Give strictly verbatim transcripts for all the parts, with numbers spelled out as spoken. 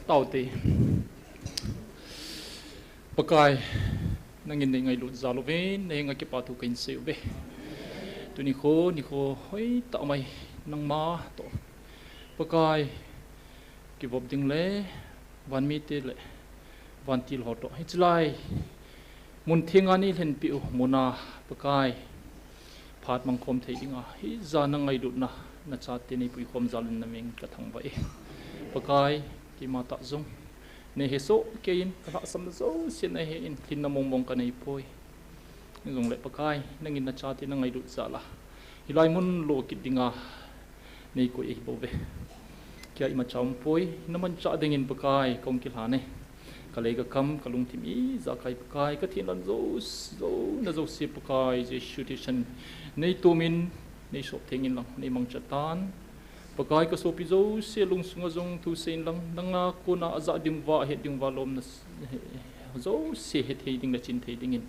Taute. Pakai, nangin nei ngailut jal uvin, nei henga kipa thu kahin sei uve. Tuni kho, nikho hoitah mai nangma toh, Pakai, kivop ding le vanmite le vantil ho toh, hiche lai mun thenga nei lhenpeh u muna, Pakai, phat mangkhom thei dinga hijat na ngailutna, nachate nei puikhom jal in naming kathangvah e. Pakai, keima tah jong nei hesoh kei in, kalhahsamna jouse nahe in, lhinna mongmong kanei poi. Hijongle Pakai, nangin nachate nangailut jal a, hilai mun lo kit dinga neikoi ahi bouve. Kei a imacha umpoi, namanchah dingin Pakai, kahung kilhan e. Kalei kakam, kalungthim ijakai Pakai, kathenlon jou, jouna jouse Pakai, Jesu thisan neitomin, neisop theng inlang, neimangcha tan. Pakai, kasopi jouse lungsunga jong thusei inlang, nanga kona ajah dinguva, ahet dinguva lomna jouse hethei ding le chinthei dingin,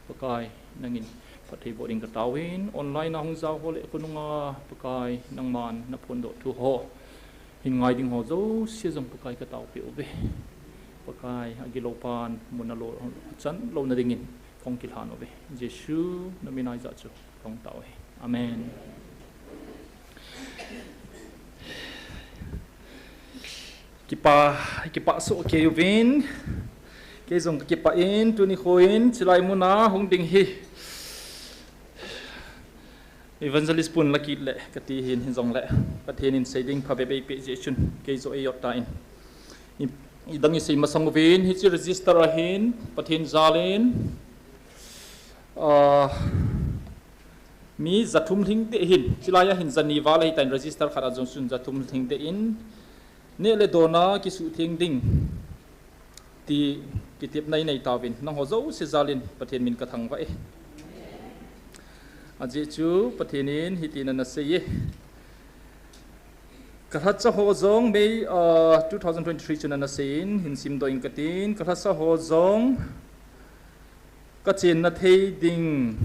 Pakai, nangin phatthei boh ding kataovin, online a hung jao ho le khonunga, Pakai, nangman naphondoh thu ho hin ngai ding ho jouse jong Pakai kataopeh uve. Pakai, agilou pan muna lo, achan louna dingin kahung kilhan uve. Jesu namin a ijat chu kahung tao uve. Amen. Kipa, kipah soh kei uvin. Kei jong kakipah in, tuni kho in, chulai muna hung ding hi Evangelist pun la kit le kati hin, hijongle Pathen in sei ding phabep eipeh jeh chun kei joh eiot tan. I, idang isei masang uvin, hiche register a hin Pathen jal in, ah, mi jathum lhingdeh hin, chulai a hin jani val ahitan, register khat a jong chun jathum lhingdeh in, neh le don a kisuhtheng ding ti kitepna inei tauvin, nangho jouse jal in Pathen min kathangvah e. Ajeh chu Pathen in hitin anasei e. Kalhacha ho jong May, ah, two thousand twenty-three chun anasei in, hin simdoh ing katin, kalhacha ho jong kachenna thei ding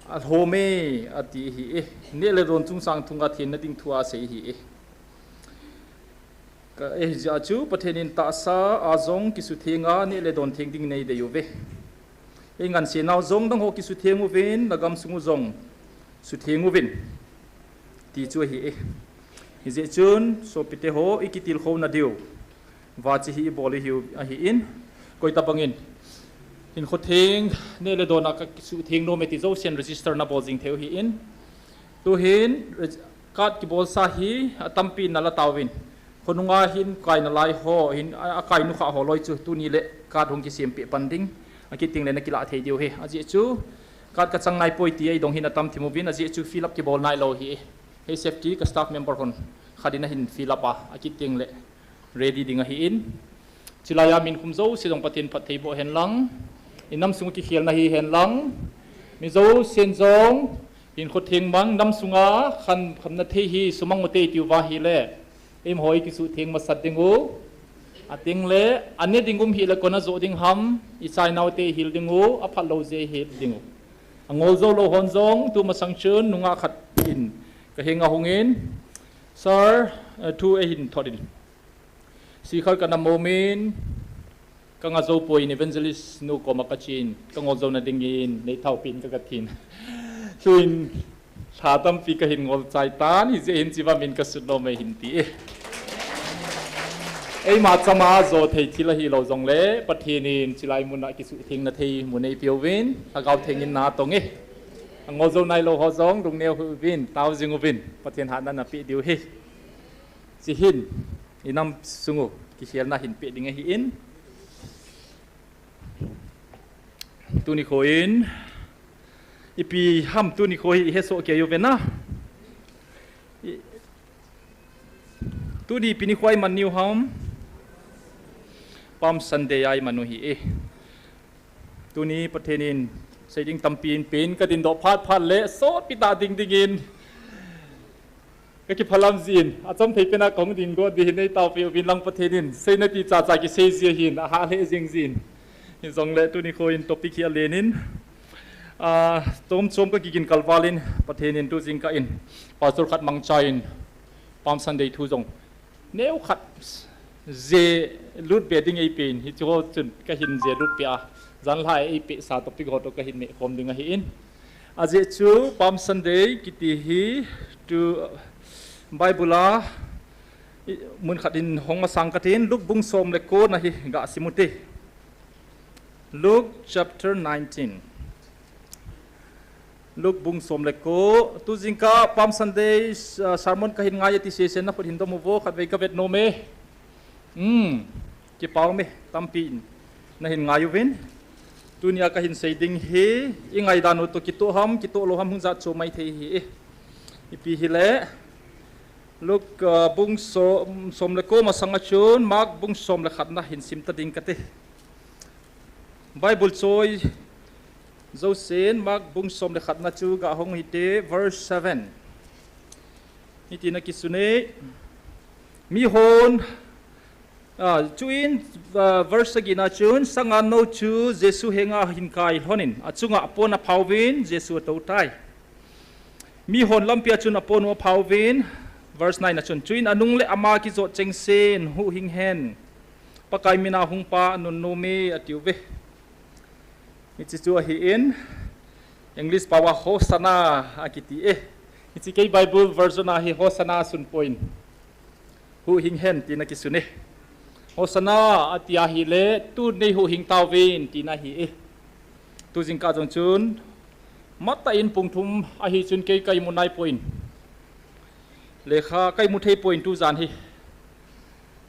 alhom e, ati ahi e. Neh le don chungchang thunga thenna ding thu asei ahi e. Ka, eh, hijeh a chu Pathen in tahsa a jong kisutheng a, neh le don theng ding nei dei uve. Eingansei nau jong dang ho kisutheng uvin, nagam sung u jong sutheng uvin, ti chu ahi e. Hijeh chun, sopite ho, ikitilkhouna diu vache hi ibol ihiu ahin, koitabang in hinkho theng, neh le don a kakisuhtheng nom e ti jousen register nabol jing theiu ahin, tuhin card kibolsa hi atampi nala tauvin, khonunga hin kai nalai ho hin, a, akai nukhah ho loi chu tuni le card hung kisempeh pan ding, akit tengle nakilah thei diu ahi. Ajeh chu card kachang naipoi ti eidong hin atam thim uvin, ajeh chu fill up kibol nailou ahi. Hei safety ka staff member hon khat in ahin fill up a, akit tengle ready ding ahin. Chulai a min khum jouse jong Pathen phattheiboh hen lang, inam sung kikhelna hihen lang, mi jousen jong hinkho theng mang, nam sunga khan khamna thei hi sumang ute itiuva ahile, eimahoi kisuhtheng masat dingu, atengle ane ding um hile kona joh ding ham, ichainaute ihil dingu, aphatlou jeh ihil dingu. Angol joulou hon jong tumasang chun nungah khat in kahenga hungin, Sir, eh, thu eihin thot in, Sikar kana momin, kanga joupoi in, Evangelist nu koma kachen, kangol jouna dingin neithaopin kagatin. Tuin lha tampi kahin ngol chai tan, hijeh hin chiva min kasut nom e hin ti e. Eima chama jothei thil ahilou jongle, Pathen in chulai muna kisuhthengna thei mun eipeuvin, Lhagao Theng in natong e. Angol jou nailou ho jong lungneo hih uvin, tao jing uvin, Pathen hatna napeh diu ahi. Hiche hin inam sungu kikhelna hinpeh ding ahin. Tuni kho in ipi ham, tuni kho hi ihesoh kei uvin a, tuni ipi nikho a iman u ham? Palm Sunday a iman u ahi e. Tuni Pathen in seiding tampi eipen, kadindoh phat phat le sotpi tah ding dingin kakiphalam jin, achom thei pena kahung ding got ding hin neitaopeh uvin lang, Pathen in seina ti chacha kisei ji ahin, ahah lheh jing jin. Hijongle tuni kho in topic hi alen in, ah, chom chom kakigin kalval in, Pathen in tujingkah in pastor khat mangchan Palm Sunday thu jong neokhat Jelut be ding eipen, hichu ho chun kahin jelut peh a. Janlhah eipeh sa topic ho toh kahin meh khom ding ahin. Ajeh chu Palm Sunday kiti hi tu Bible a mun khat in hong masang katin, Luke bung som le ko na hi gasim ute. Luke chapter nineteen. Luke bung som le ko, tu jingkah Palm Sunday, uh, sermon kahin ngai ati sesen na khut hin dom uvo, khatvei kavet nom e. Hmm, kipa um e, tampi in nahin ngai uvin. Tunia kahin sei ding hi, ingaidan u toh kitoh ham, kitoh lou ham hung jat chu maithei hi e. Ipi hile, Luke, uh, bung so-, som le ko masanga chun, Mark bung som le khat na hin sim ta ding kate. Bible choi jousen, Mark bung som le khat na chu gahong hite, verse seven. Hitin akisun e. Mihon, ah, chuin, ah, verse sagi na chun, sangan nou chu Jesu henga hin kai lhonin, achunga apon aphauvin, Jesu atou tai. Mihon lampi a chun apon u aphauvin, verse nine a chun, chuin anung le ama kijot chengsen, huhhing hen. Pakai mina hung pa anunnom e, atiuve. Hiche chu ahin, English pao a Hosanna akiti e. Hiche kei Bible version a hi Hosanna asun poi. Huhhing hen tina kisun e. Hosanna ati ahile, tun nei huhhing tauvin tina hi e. Tu jingkah jong chun, matah in pung thum ahi chun kei kaimu naipoi. Lekha kaimu theipoi tu jan hi.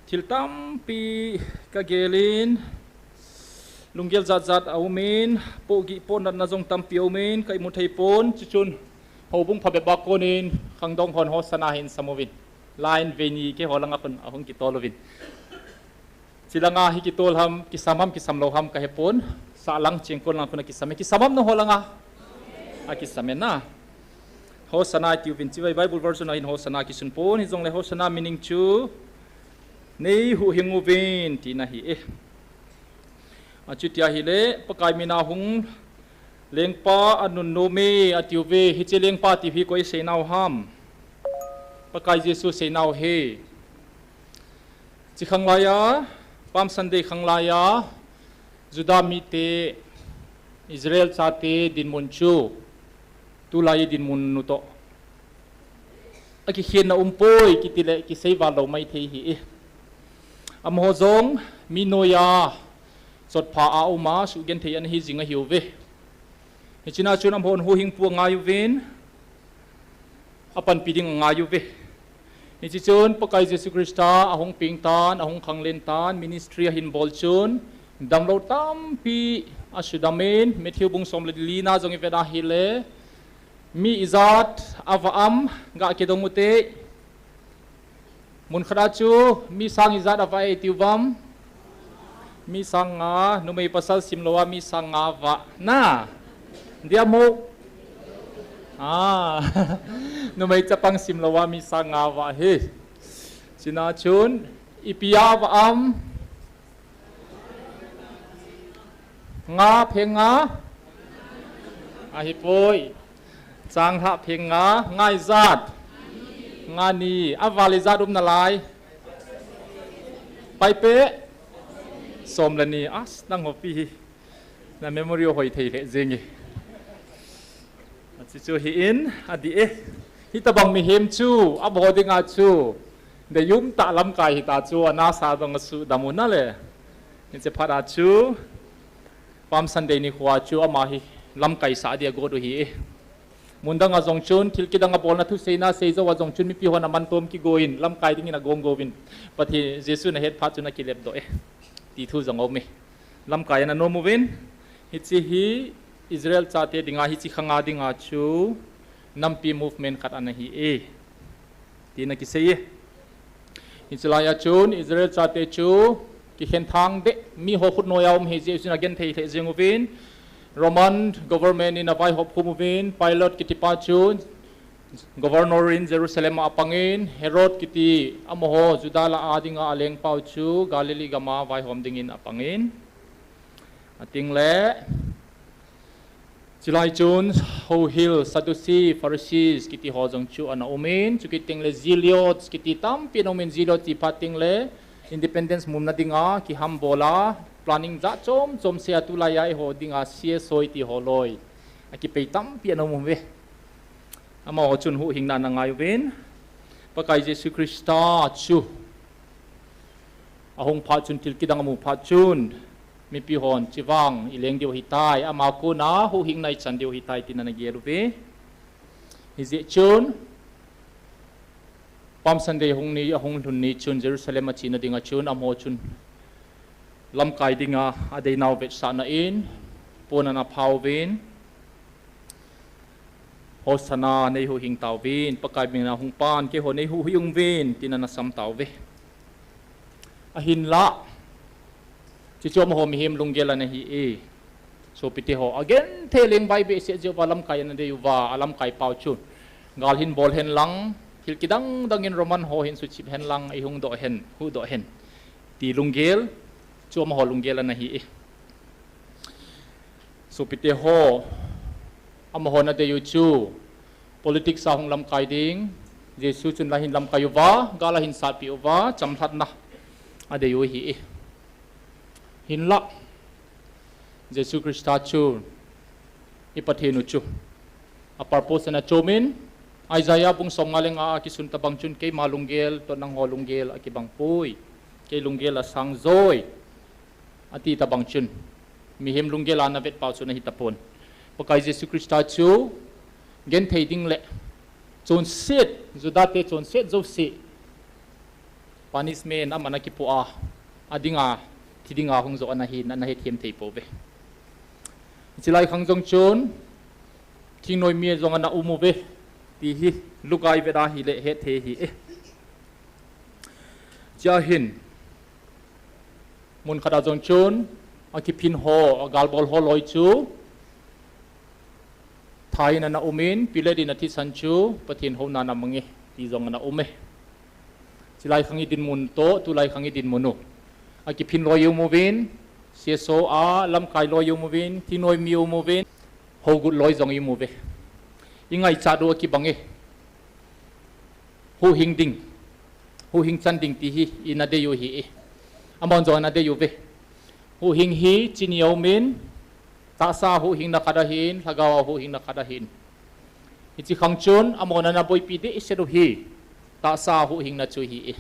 Thil tampi kagelin, lunggel jat jat aumin, pohgih pohnatna jong tampi aumin, kaimu theipon, chuchun, houbung phabep a konin, khangdong hon Hosanna hin sam uvin. Line veini keiho langa khun ahung kitol uvin. Chilanga hi kitol ham, kisam ham, kisam lou ham kahepon, sahlang chengkon lang khun akisam e, kisam ham nangho langa? Akisam e na. Hosanna atiuvin, chibai Bible version a hin Hosanna kisun pon, hijongle Hosanna meaning chu, nei huhhing uvin, tina hi e. Achuti ahile, Pakai mina hung lengpa anunnom e, atiuve, hiche lengpa tiu hi koi seinau ham? Pakai Jesu seinau ahi. Chi khanglai a, Palm Sunday khanglai a, Juda mite, Israel chate dinmun chu, tulai dinmun u toh akikhenna umpoi, kitile kisei val lou maithei hi e. Amaho jong mi noiya chotpha a uma suhgenthei ana hijing ahiuve. Hichena chun amahon huhhingpu angai uvin, apanpi ding angai uve. Hiche chun Pakai Jesu Christa ahung peng tan, ahung khanglen tan, ministry ahin bol chun, damlou tampi asudamin, Matthew bung som le lina jong ivet ahile, mi ijat avah am, gakidong ute. Mun khat a chu mi sang ijat avah e tiu vem? Mi sang nga, numei pasal simlou a mi sang nga avah. Na? Dia mo? Ah, numei chapang simlou a mi sang nga avah hi. Chena chun, ipi a avah am? Nga pheng nga? Ahipoi. Changlhah pheng nga, nga ijat? Nga ni. Aval ijat um nalai? Paipe? Som le ni. As, nangho pi hi. Na memory hoi thei lheh jeng e. Achu chu hi in, adih e. Hitobang mihem chu, abol dinga chu. Deiyum tah lamkai hita chu, anasa dong asuhdam u nale. Hiche phat a chu, Palm Sunday nikho a chu, ama hi lamkai sah dia got u ahi e. Mun dang a jong chun, thil kidang abolna thuseina, seijou a jong chun, mipi hon amantom kigon, lamkai dingin agong gouvin. Pathen Jesu in ahet phat chun akilep doh e. Ti thu jong aum e. Lamkai ana nom uvin, hiche hi Israel chate dinga, hiche khanga dinga chu nampi movement khat ana hi e, tina kisei e. Hiche lai a chun Israel chate chu kikhen thang deh, miho khut noiya um ahi jeh chun agenthei lheh jeng uvin, Roman government in avaihop khum uvin, Pilate kitipa chu Governor in Jerusalem a apangin, Herod kiti amaho Juda lah a dinga alengpau chu Galilee gam a vaihom dingin apangin. Ating le, chulai chun, houhil, Sadducee, Pharisees kiti ho jong chu ana umin, chukit teng le Zealots kiti tampi ana umin, Zealots ti phat teng le, Independence muna dinga kihambol a, planning jat chom chom sei a, tulai a eiho dinga C S O iti ho loi akipei tampi ana um uve. Amaho chun huhhingna ana ngai uvin, Pakai Jesu Christa chu ahung phat chun, thil kidang amu phat chun, mipi hon chivang ileng diu ahitai, ama kona huhhingna ichan diu ahitai, tin ana gel uve. Hijeh chun, Palm Sunday hung ni, ahung lhun ni chun Jerusalem achena dinga chun, amaho chun lamkai dinga adeinau vetsahna in, pon ana pha uvin, Hosanna, nei huhhing tauvin, Pakai mina hung pan, keiho nei huhhing uvin, tin ana sam tauve. Ahinlah, chuchu amaho mihem lunggel ana hi e. Sopite ho, agenthei leng vai behseh jeh uva lamkai ana dei uva, alamkai pau chun, gal hin bol hen lang, thil kidang dang in Roman ho hin suchip hen lang, eihung doh hen, huhdoh hen, ti lunggel chu amaho lunggel ana hi e. Sopite ho, amahon adei u chu politics a hung lamkai ding, Jesu chun la hin lamkai uva, gal ahin satpeh uva, chamlhatna adei u ahi e. Hinlah, Jesu Christa chu i Pathen u chu a purpose ana chomin, Isaiah bung somnga le nga a kisun tabang chun, keima lunggel toh nangho lunggel akibang poi, kei lunggel asang joi, ati tabang chun, mihem lunggel a ana vet pau chu ana hi tapon. Pakai Jesu Christa chu genthei ding le chonset, Judate chonset jouse punishment aman akipoh a, adinga, thi dinga hung joh ana hin, ana hethem thei pouve. Chulai khang jong chun, thingnoi mi jong ana um uve, ti hi Luka ivet a hile hetthei ahi e. Chua hin, mun khat a jong chun, akiphin ho, agalbol ho loi chu, tha in ana umin, Pilat in athisan chu Pathen houna ana mange, ti jong ana um e. Chulai khang i dinmun toh, tulai khang i dinmun u, akiphin loi i um uvin, C S O a lamkai loi i um uvin, thingnoi mi i um uvin, hougut loi jong i um uve. I ngaichat u akibang e. Huhhing ding, huhhing chan ding ti hi ina dei u ahi e. Amahon jong ana dei uve. Huhhing hi chini aumin, tahsa huhhingna khat ahin, lhagao a huhhingna khat ahin. Hiche khang chun, amahon ana boipi dehset u hi tahsa huhhingna chu ahi e.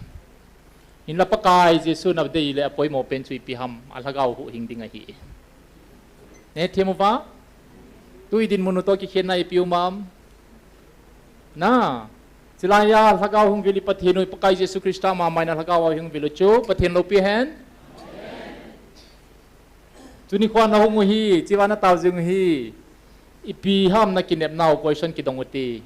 Hinla Pakai Jesu nadei le apoimo pen chu ipi ham, alhagao huhhing ding ahi e. Nei hethem uva? Tu i dinmun u toh kikhenna ipi um am? Na, chulai a lhagao hung vil i Pathen u, i Pakai Jesu Christa mama in alhagao a hung vil u chu Pathen loupi hen. Tuni khoa nahung u hi, chua natao jing u hi, ipi ham nakinepnau, question kidong u ti.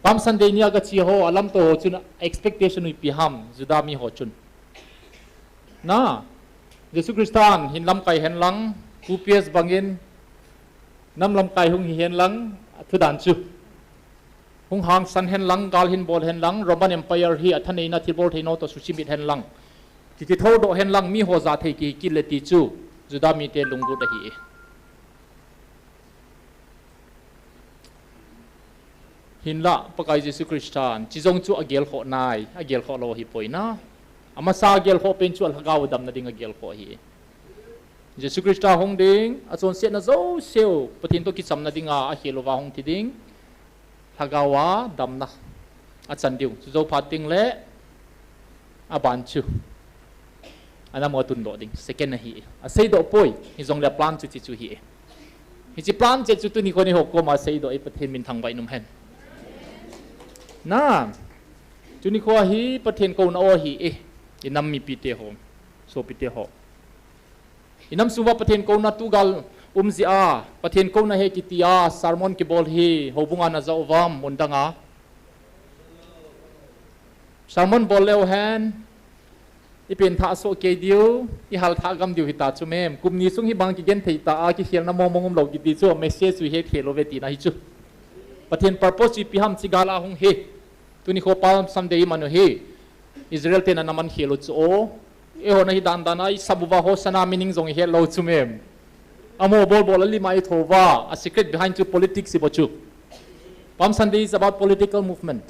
Palm Sunday nia gache ho, alamto ho chun expectation u ipi ham, Juda mi ho chun? Na, Jesu Christan hin lamkai hen lang, Pu P S bangin nam lamkai hung hi hen lang, athudan chu, hung hangsan hen lang, gal hin bol hen lang, Roman Empire hi athaneina thilbol theinau toh suchimit hen lang, kikithoudoh hen lang, miho jathei kihi kit le ti chu Juda mite lunglut ahi e. Hinla Pakai Jesu Christan chijong chu agelkhoh nai, agelkhoh lou ahipoi na. Amasa agelkhoh pen chu alhagao damna ding agelkhoh ahi. Jesu Christa hung ding, achonsetna jouseu Pathen toh kichamna dinga akhel uva hung thi ding, lhagao a damna achan diu. Chujou phat tengle aban chu anam u atundoh ding, second ahi. Aseidoh poi, hijongle plan chu hiche chu ahi. Hiche plan cheh chu tuni khoa neiho koma seidoh e, Pathen min thangvah in um hen. Na, tuni khoa hi Pathen kouna o ahi e, inam mipite ho, sopite ho. Inam sunguva Pathen kouna tugal um jeh a, Pathen kouna ahi kiti a sermon kibol hi houbunga naja uvam, mun danga? Sermon bol leu hen, ipenthah soh kei diu, ihal thah gam diu hita chu mem. Kum ni sung hibang kigenthei ta a, kikhelna mongmong umlou kiti chu, message chu ihet khel uve tina hi chu. Pathen purpose chu ipi ham, hiche gal a hung hi. Tuni kho Palm Sunday iman u hi, Israel ten ana man khel u chu o. Eiho nahi dan dan a isap uva Hosanna meaning jong ihet lou chu mem. Amaho bol bol a lim a itho uva, a secret behind chu politics ibo chu. Palm Sunday is about political movement.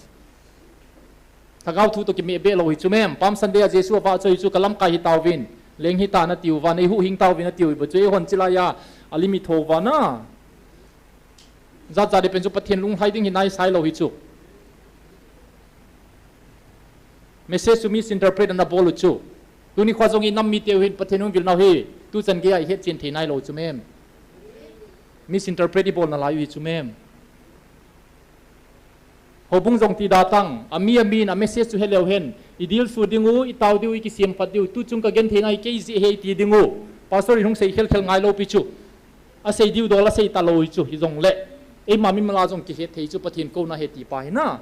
Lhagao thu toh kimeh beh lou hi chu mem. Palm Sunday a Jesu avahchoi chu ka lamkai hitauvin, leng hita natiuva, neihuhhing tauvin atiu hi bou chu, eihon chilai a, alim itho uva na. Jat jat deh pen chu Pathen lunglhai ding hi naisai lou hi chu. Message chu misinterpret ana bol u chu. Tuni khoa jong inam mite u hin Pathen hung vil nau hi, tuchan gei a ihet chen thei nailou chu mem. Misinterpret ibol nalai u hi chu mem. Houbung jong ti da tang, ami amin, a message chu heleu hen, idilsu ding u, itao diu, ikisem phat diu, tuchung kagenthei na hi kei jeh ahi ti ding u. Pastor in hung sei khelkhel ngailou pi chu. Asei diu dol asei talou hi chu, hijongle eima mimal a jong kihet thei chu, Pathen kouna ahi ti pa hi na.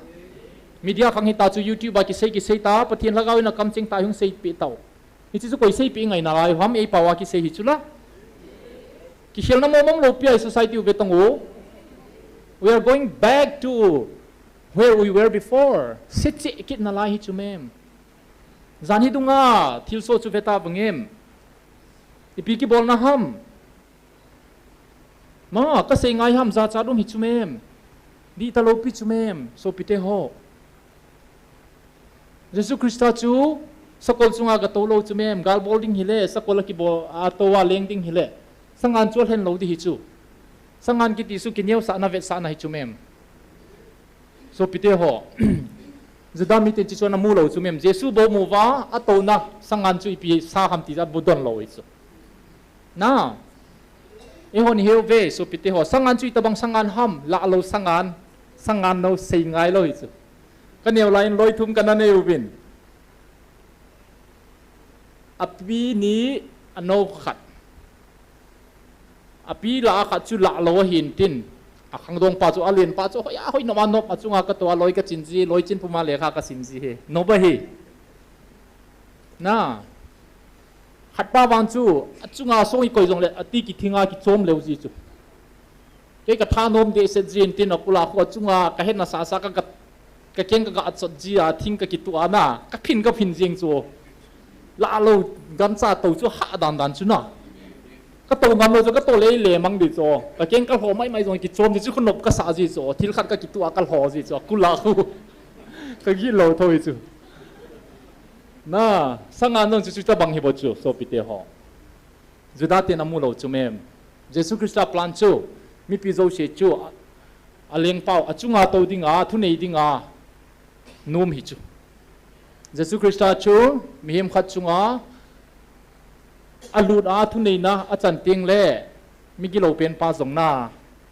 Media khang hita chu YouTube a kisei kisei ta, Pathen Lhagao in akamcheng ta hung seipeh tau. Hiche chu koi seipeh ngai nalai ham, eipao a kisei hi chu la. Kikhelna momong lou pi a i society u ve tang u. We are going back to where we were before. Secheh kit nalai hi chu mem. Jan hi dunga thilsoh chu ve ta vangem. Ipi kibolna ham. Ma, kasei ngai ham, jachat um hi chu mem. Dih talou pi chu mem, sopite ho. Jesu Christa chu sakol chunga gatou lou chu mem, gal bol ding hile, sakol a kibol, atou a leng ding hile, sangan chu alhen lou ding hi chu. Sangan kiti chu kineosahna, vetsahna hi chu mem. Sopite ho, Juda miten hiche chu ana mu lou chu mem, Jesu bou mu uva, atouna sangan chu ipi sa ham ti chu abu don lou hi chu. Na, eihon ihe uve, sopite ho, sangan chu itobang sangan ham, lah lou sangan, sangan nou sei ngai lou hi chu. Kaneo lai in loi thum kana nei uvin. Api ni, anou khat. Api lah a khat chu lah lou ahin tin. Akhangdong pa chu, alen pa chu, hoi a, hoi nom a nom, achunga katou a loi kachin ji, loi chin puma lekha kasim ji hi. Nom ahi. Na. Khat pa vang chu, achunga song ikoi jongle, ati kithinga kichom leu ji chu. Kei katha nom dehset jin tin, akul a khu achunga kahet nasasa ka, ka, kakeng kaga achot ji a, thing kakituh a na, kaphin kaphin jing chu. Lah lou, gancha tou chu hah dan dan chu na. Katou ngam lou chu, katou lei le mang di chu. Kakeng kalho mai mai jong kichom ji chu, khonop kasah ji chu. Thil khat kakituh a kalho ji chu, akul a khu. Kagih lou thou hi chu. Na, sangan jong chu, chu tabang hi bou chu, sopite ho. Juda ten amu lou chu mem. Jesu Christa plan chu, mipi jouse chu, a, alengpau, achunga tou dinga, thunei dinga, nom hi chu. Jesu Christa chu, mihem khat chunga, alut a, thuneina, achan teng le, migilou pen pa jong na,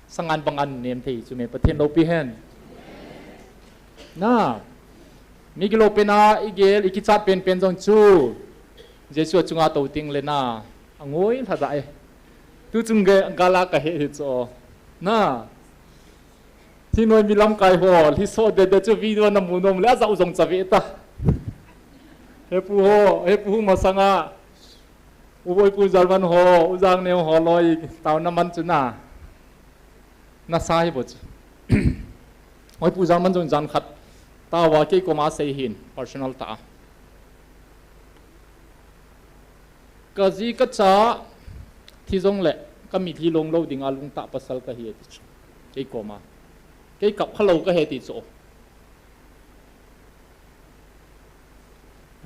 sangan banga nem thei chu mem, Pathen loupi hen. Na, migilou pen a, igel, ikichat penpen jong chu, Jesu achunga tou teng le na, angoi lha da e. Tuchung ge, gal a kahe hi chu. Na, Thingnoi mi lamkai ho, lhiso dede chu video namu nom le, ajah u jong chave ta. Hepu ho, hepu hu masanga, u Boipu German ho, u Jangneo ho loi, taona man chu na. Nasa hi bou chu. Boipu German jong jan khat, taova kei koma asei hin, personal tah a. Kaji kacha thi jongle, kamitlhi long lou dinga lungtah pasal kahi ati chu. Kei koma. Kei kap khalou kahi ati chu.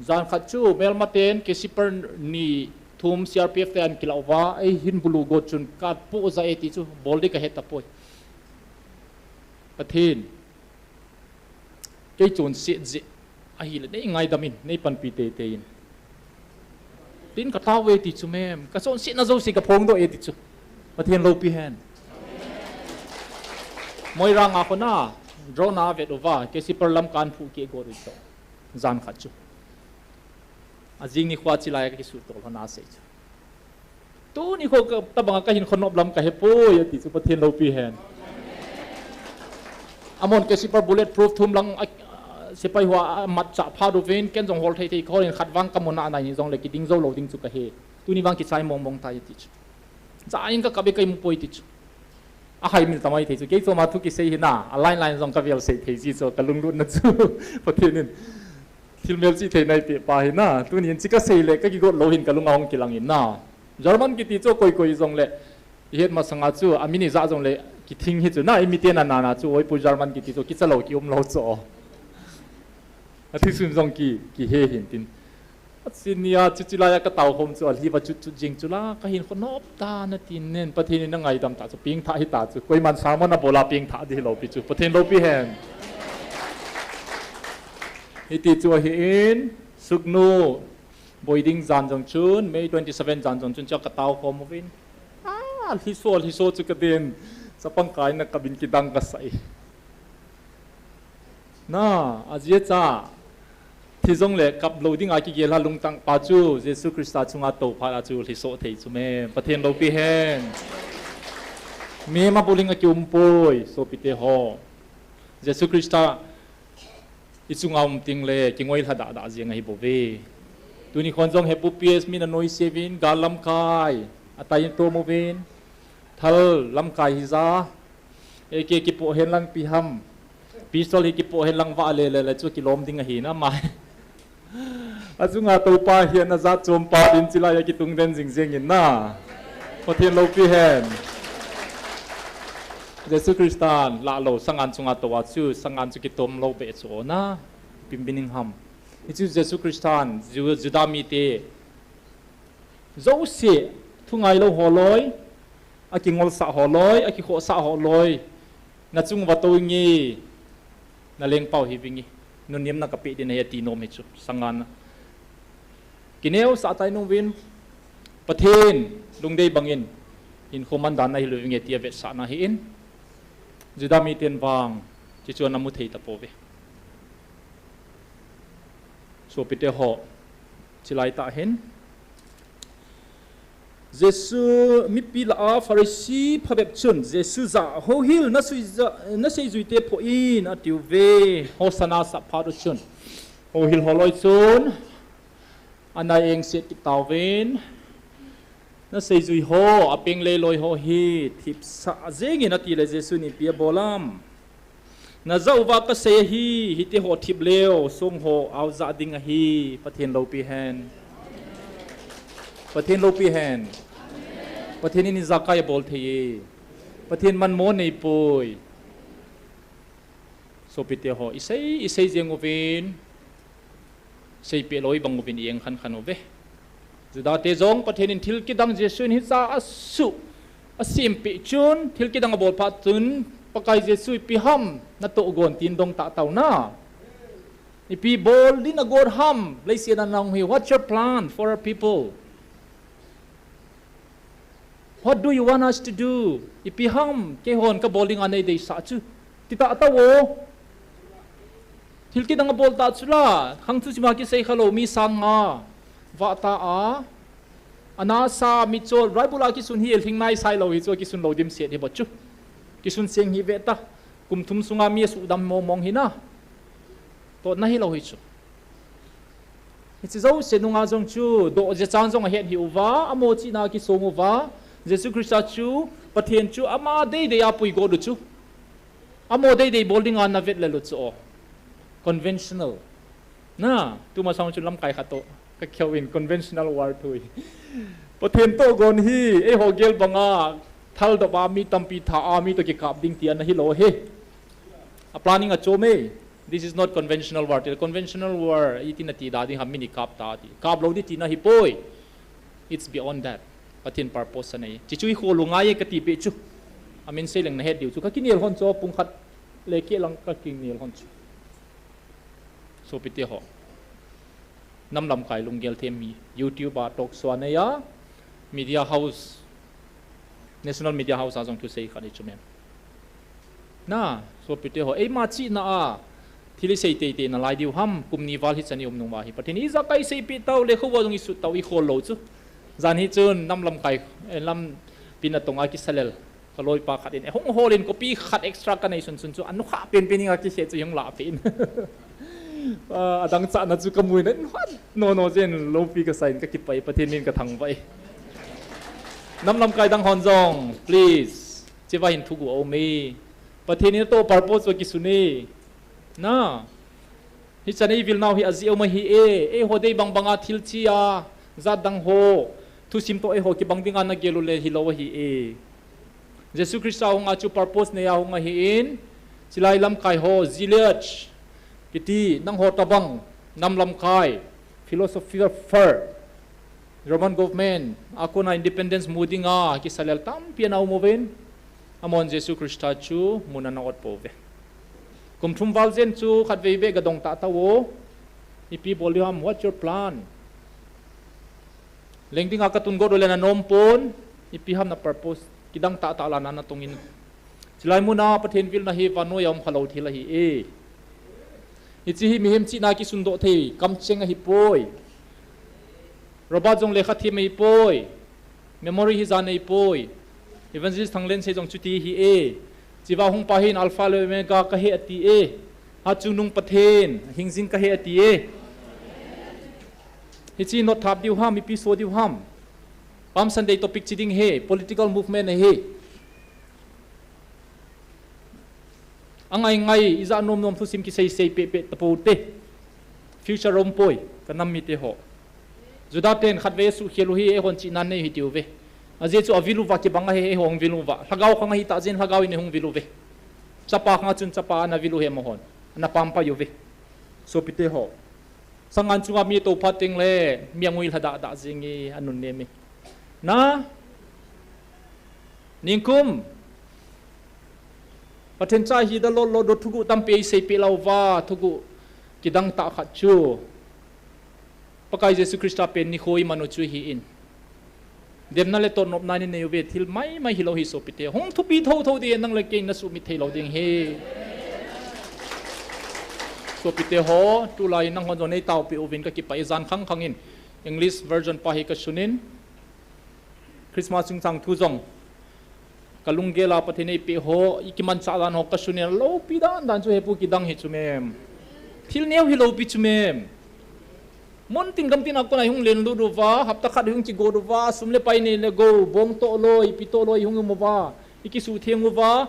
Jan khat chu, melmaten, Kesiper ni thum C R P F te ahin kilah uva, eihin bulu got chun kapoh ja e ti chu, bol ding kahe tapoi. Pathen. Kei chonset jeh ahile, nei ngaidam in, nei panpi teitei in. Tin katao e ti chu mem, kachonsetna jouse kaphongdoh e ti chu. Pathen loupi hen. Moirang a khona, drone a vet uva, Kesiper lam kan phuh keh got u chu. Jan khat chu. Ajing nikho chilai a kakisuhtol hon asei chu. Tuni kho ka, tabanga kahin khonop lam kahepoi, ati chu Pathen loupi hen. Amahon Kesiper bullet proof thum lang a, a, sepai ho amatchah phat uvin, ken jong hol thei thei kaholin khat vang kamu nai nai jongle kiding jou lou ding chu kahe. Tuni vang kichai mong mong tai ati chu. Cha in kakap e, kaimupoi ti chu. Ahaimil tamai thei chu. Kei choma thu kisei hi na, a line line jong kavel sei thei ji chu, kalunglutna chu. Pathen in. Thil melchih theina eipeh pa hi na, tunin hiche kasei le kakigot lou hin kalung ahung kilang in na. German kiti chu koi koi jongle, ihet masanga chu, amin ijah jongle, kithing hi chu na, imiten ana na chu, oi pu German kiti chu, kicha lou kium lou chu. Athisun jong ki, kihe hin tin. Achinia chu chilai a katao khom chu alhi va chut chut jing chu la, kahin khonop ta na tin nen, Pathen in angaidam ta chu, pengthah hita chu. Koiman sermon abol a pengthah ding hilou pi chu. Pathen loupi hen. Hiti chu ahin, Sugnu, boi ding jan jong chun, May twenty seven jan jong chun, chu katao khom uvin. Ah, lhiso, lhiso chu kadin. Chapang kai na kabin kidang kasai. Na, ajeh cha, thi jongle kap lou dinga kigel a lungtang pa chu, Jesu Christa chunga tou phat a chu lhiso thei chu me, Pathen loupi hen. Mi ma buling a kium poi, sopite ho. Jesu Christa, i chunga um ting le, kingoi lha dah dah jeng ahi bou ve. Tuni khon jong hepu P S mi na noi sevin, gal lamkai, atai to movin, thal lamkai hija, A K kipoh hen lang pi ham. Pistol hi kipoh hen lang va le le le chu kilom ding ahi na mai. Achunga tou pa hian ajat chom pa din chilai a kitung den jing jing in na. Pathen loupi hen. Jesu Christan la lo sangan chunga tou a chu sangan chu kitom lou be chu na. Pim bining ham. Hichu Jesu Christan Ju-, Juda mite jouse thungai lou ho loi, akingolsah ho loi, akikhohsah ho loi, na chung va tou nge, na lengpau hi vinge, nunnem na kapeh din ahi ati nom hi chu, sangan. Kineosah tai nung vin, Pathen, lungdei bangin, hinkho man dan na hi lou vinge tia vetsahna hi in, Juda miten vang, chi chuan a mu thei ta po ve. Sopite ho, chilai ta hin. Jesu mipi la a Pharisee phabep chun, Jesu ja, "Hohil, na sui ja, na seijui te phoh in," atiu ve. Hosanna sap phat u chun. Hohil ho loi chun. Ana engset kit tauvin. Na seijui ho, apeng leiloi ho hi, thipsah jengin ati le Jesu in ipi abol am. Na ja uva kasei ahi, hiti ho thip leu, song ho, au ja ding ahi, Pathen loupi hen. Pathen loupi hen. Pathen in ijakai abol thei e. Pathen manmo nei poi. Sopite ho, isei, isei jeng uvin. Seipeh lou bang uvin i-eng khan khan uve. Juda te jong Pathen in thil kidang Jesu in hicha asu, asempeh chun, thil kidang abol phat chun, Pakai Jesu ipi ham, natoh gon tin dong tah tau na. Ipi bol din agot ham, leiset a nahung hi, what's your plan for our people? What do you want us to do? Ipi ham, keihon kabol dinga nei deisah chu. Ti tah tau o. Thil kidang abol tah chu la, khang chu chima kisei khalou mi sang nga. Vah ta a. Ana sa mi chol, Bible a kisun hi lhing nai sai lou hi chu, kisun lou dimset hi bou chu. Kisun seng hi ve ta. Kum thum sunga mi asudam mong mong hi na. Totna hilou hi chu. Hiche jouse nunga jong chu, doh jeh chang jong ahet hi uva, amaho chihna kisong uva, Jesu Christa chu, Pathen chu, ama deidei a pui got u chu. Amaho deidei bol dinga na vet lel u chu o. Conventional. Na, tuma sang chu lamkai khat toh, ka kheu in conventional war thu hi. Pathen toh gon hi, eiho gel banga, thal dop a mi tampi tha a mi toh kikap ding ti ana hilou hi. A planning achom e. This is not conventional war. Ti conventional war, iti nati da ding ham, mi ni kap ta ti. Kap lou ding tina hi poi. It's beyond that. Pathen purpose anei. Chi chu i khol u ngai e kati peh chu. Amin sei leng na het diu chu. Ka kinel hon chu pung khat le keh lang ka kinel hon chu. Sopite ho. Nam lamkai lunggel them hi YouTube a talk show a nei a, media house, national media house a jong thusei khat hi chu mem. Na, sopite ho, eima chihna a, thil i sei teitei nalai diu ham, kum ni val hichan i um nung uva hi. Pathen in ijakai seipeh tau, lekhabu a jong i sut tau, i khol lou chu. Jan hi chun, nam lamkai, eh, lampi natong a kisa lel. Ka loipa khat in, eh, hung hol in copy khat extra ka nei sun sun chu, anukha penpen in a kise chu hung la pen. Ah, adang chahna chu ka mu in, eh, nukha, no, no, jen lopi ka sa in ka kipai, Pathen min ka thangvah e. Nam lamkai dang hon jong, please. Chiva hin thugu a um e. Pathen in atoh purpose chu kisun e. Na. Hichan ei vil nau hi ajeh um ahi e, eiho dei bang banga thil chi a, jat dang ho, thusim toh eiho kibang dinga na gel u le hilou ahi e. Jesu Christa hung a chu purpose nei a hung ahi in, chilai lamkai ho, Gilead, Hiti nangho tabang, nam lamkai, philosopher, Roman government, a kona independence mu dinga kisalel tampi ana um uvin, amahon Jesu Christa chu mun ana ot pouve. Kum thum val jen chu khatvei vei gadong tahtah o, ipi bol diu ham, what your plan? Leng dinga katun got u le nanom pon, ipi ham na purpose, kidang tahtah la na natong in. Chulai muna Pathen vilna hi vannoi a um khalou thil ahi e. Hiche hi mihem chihna kisundoh thei, kamcheng ahipoi. Robert jong lekha them ahipoi. Memory hi jan ahipoi. Evangelist Thanglen sei jong chuti ahi e. Chiva hung pa hin Alpha le Omega kahi ati e. Achungnung Pathen, hingjing kahi ati e. Hiche note thap diu ham, ipi so diu ham. Palm Sunday topic chi ding ahi, political movement ahi. Angai ngai, ija nom nom thusim kisei sei peh peh tapou te. Future um poi, kanam mite ho. Juda ten khatvei suhkhel u hi, eihon chihna nei hitiuve. Ajeh chu avil uva kibang ahi, eihon vil uva. Lhagao khang ahi tah jeh in lhagao in eihung vil uve. Chapa khang a chun chapa ana vil u ahi amahon. Ana pampai uve. Sopite ho. Sangan chunga mi tou phat teng le, mi angui lhadah dah jing e, anunnem e. Na? Ningkum. Pathen cha hi da lolo do thugu tampi eisei peh lou va, thugu kidang tah khat chu. Pakai Jesu Christa pen nikho iman u chu ahi in. Demna le totnopna nei uve, thil maimai hilou hi sopite. Hung thupi thotho ding nang le kei nasuhmit thei lou ding ahi. Sopite ho, tulai nangho jong neitaopi uvin kakipah e, jan khang khang in. English version pa hi kasun in. Christmas chungchang thu jong. Kalunggel a Pathen eipeh ho, ikimanchah dan ho kasun in, loupi dan dan chu hepu kidang hi chu mem. Thil neo hi loupi chu mem. Mun tin gam tin a kona ihung len lut uva, hapta khat ihung kigot uva, sum le pai nei le gou, bong toh loi, ipi toh loi ihung um uva, ikisutheng uva.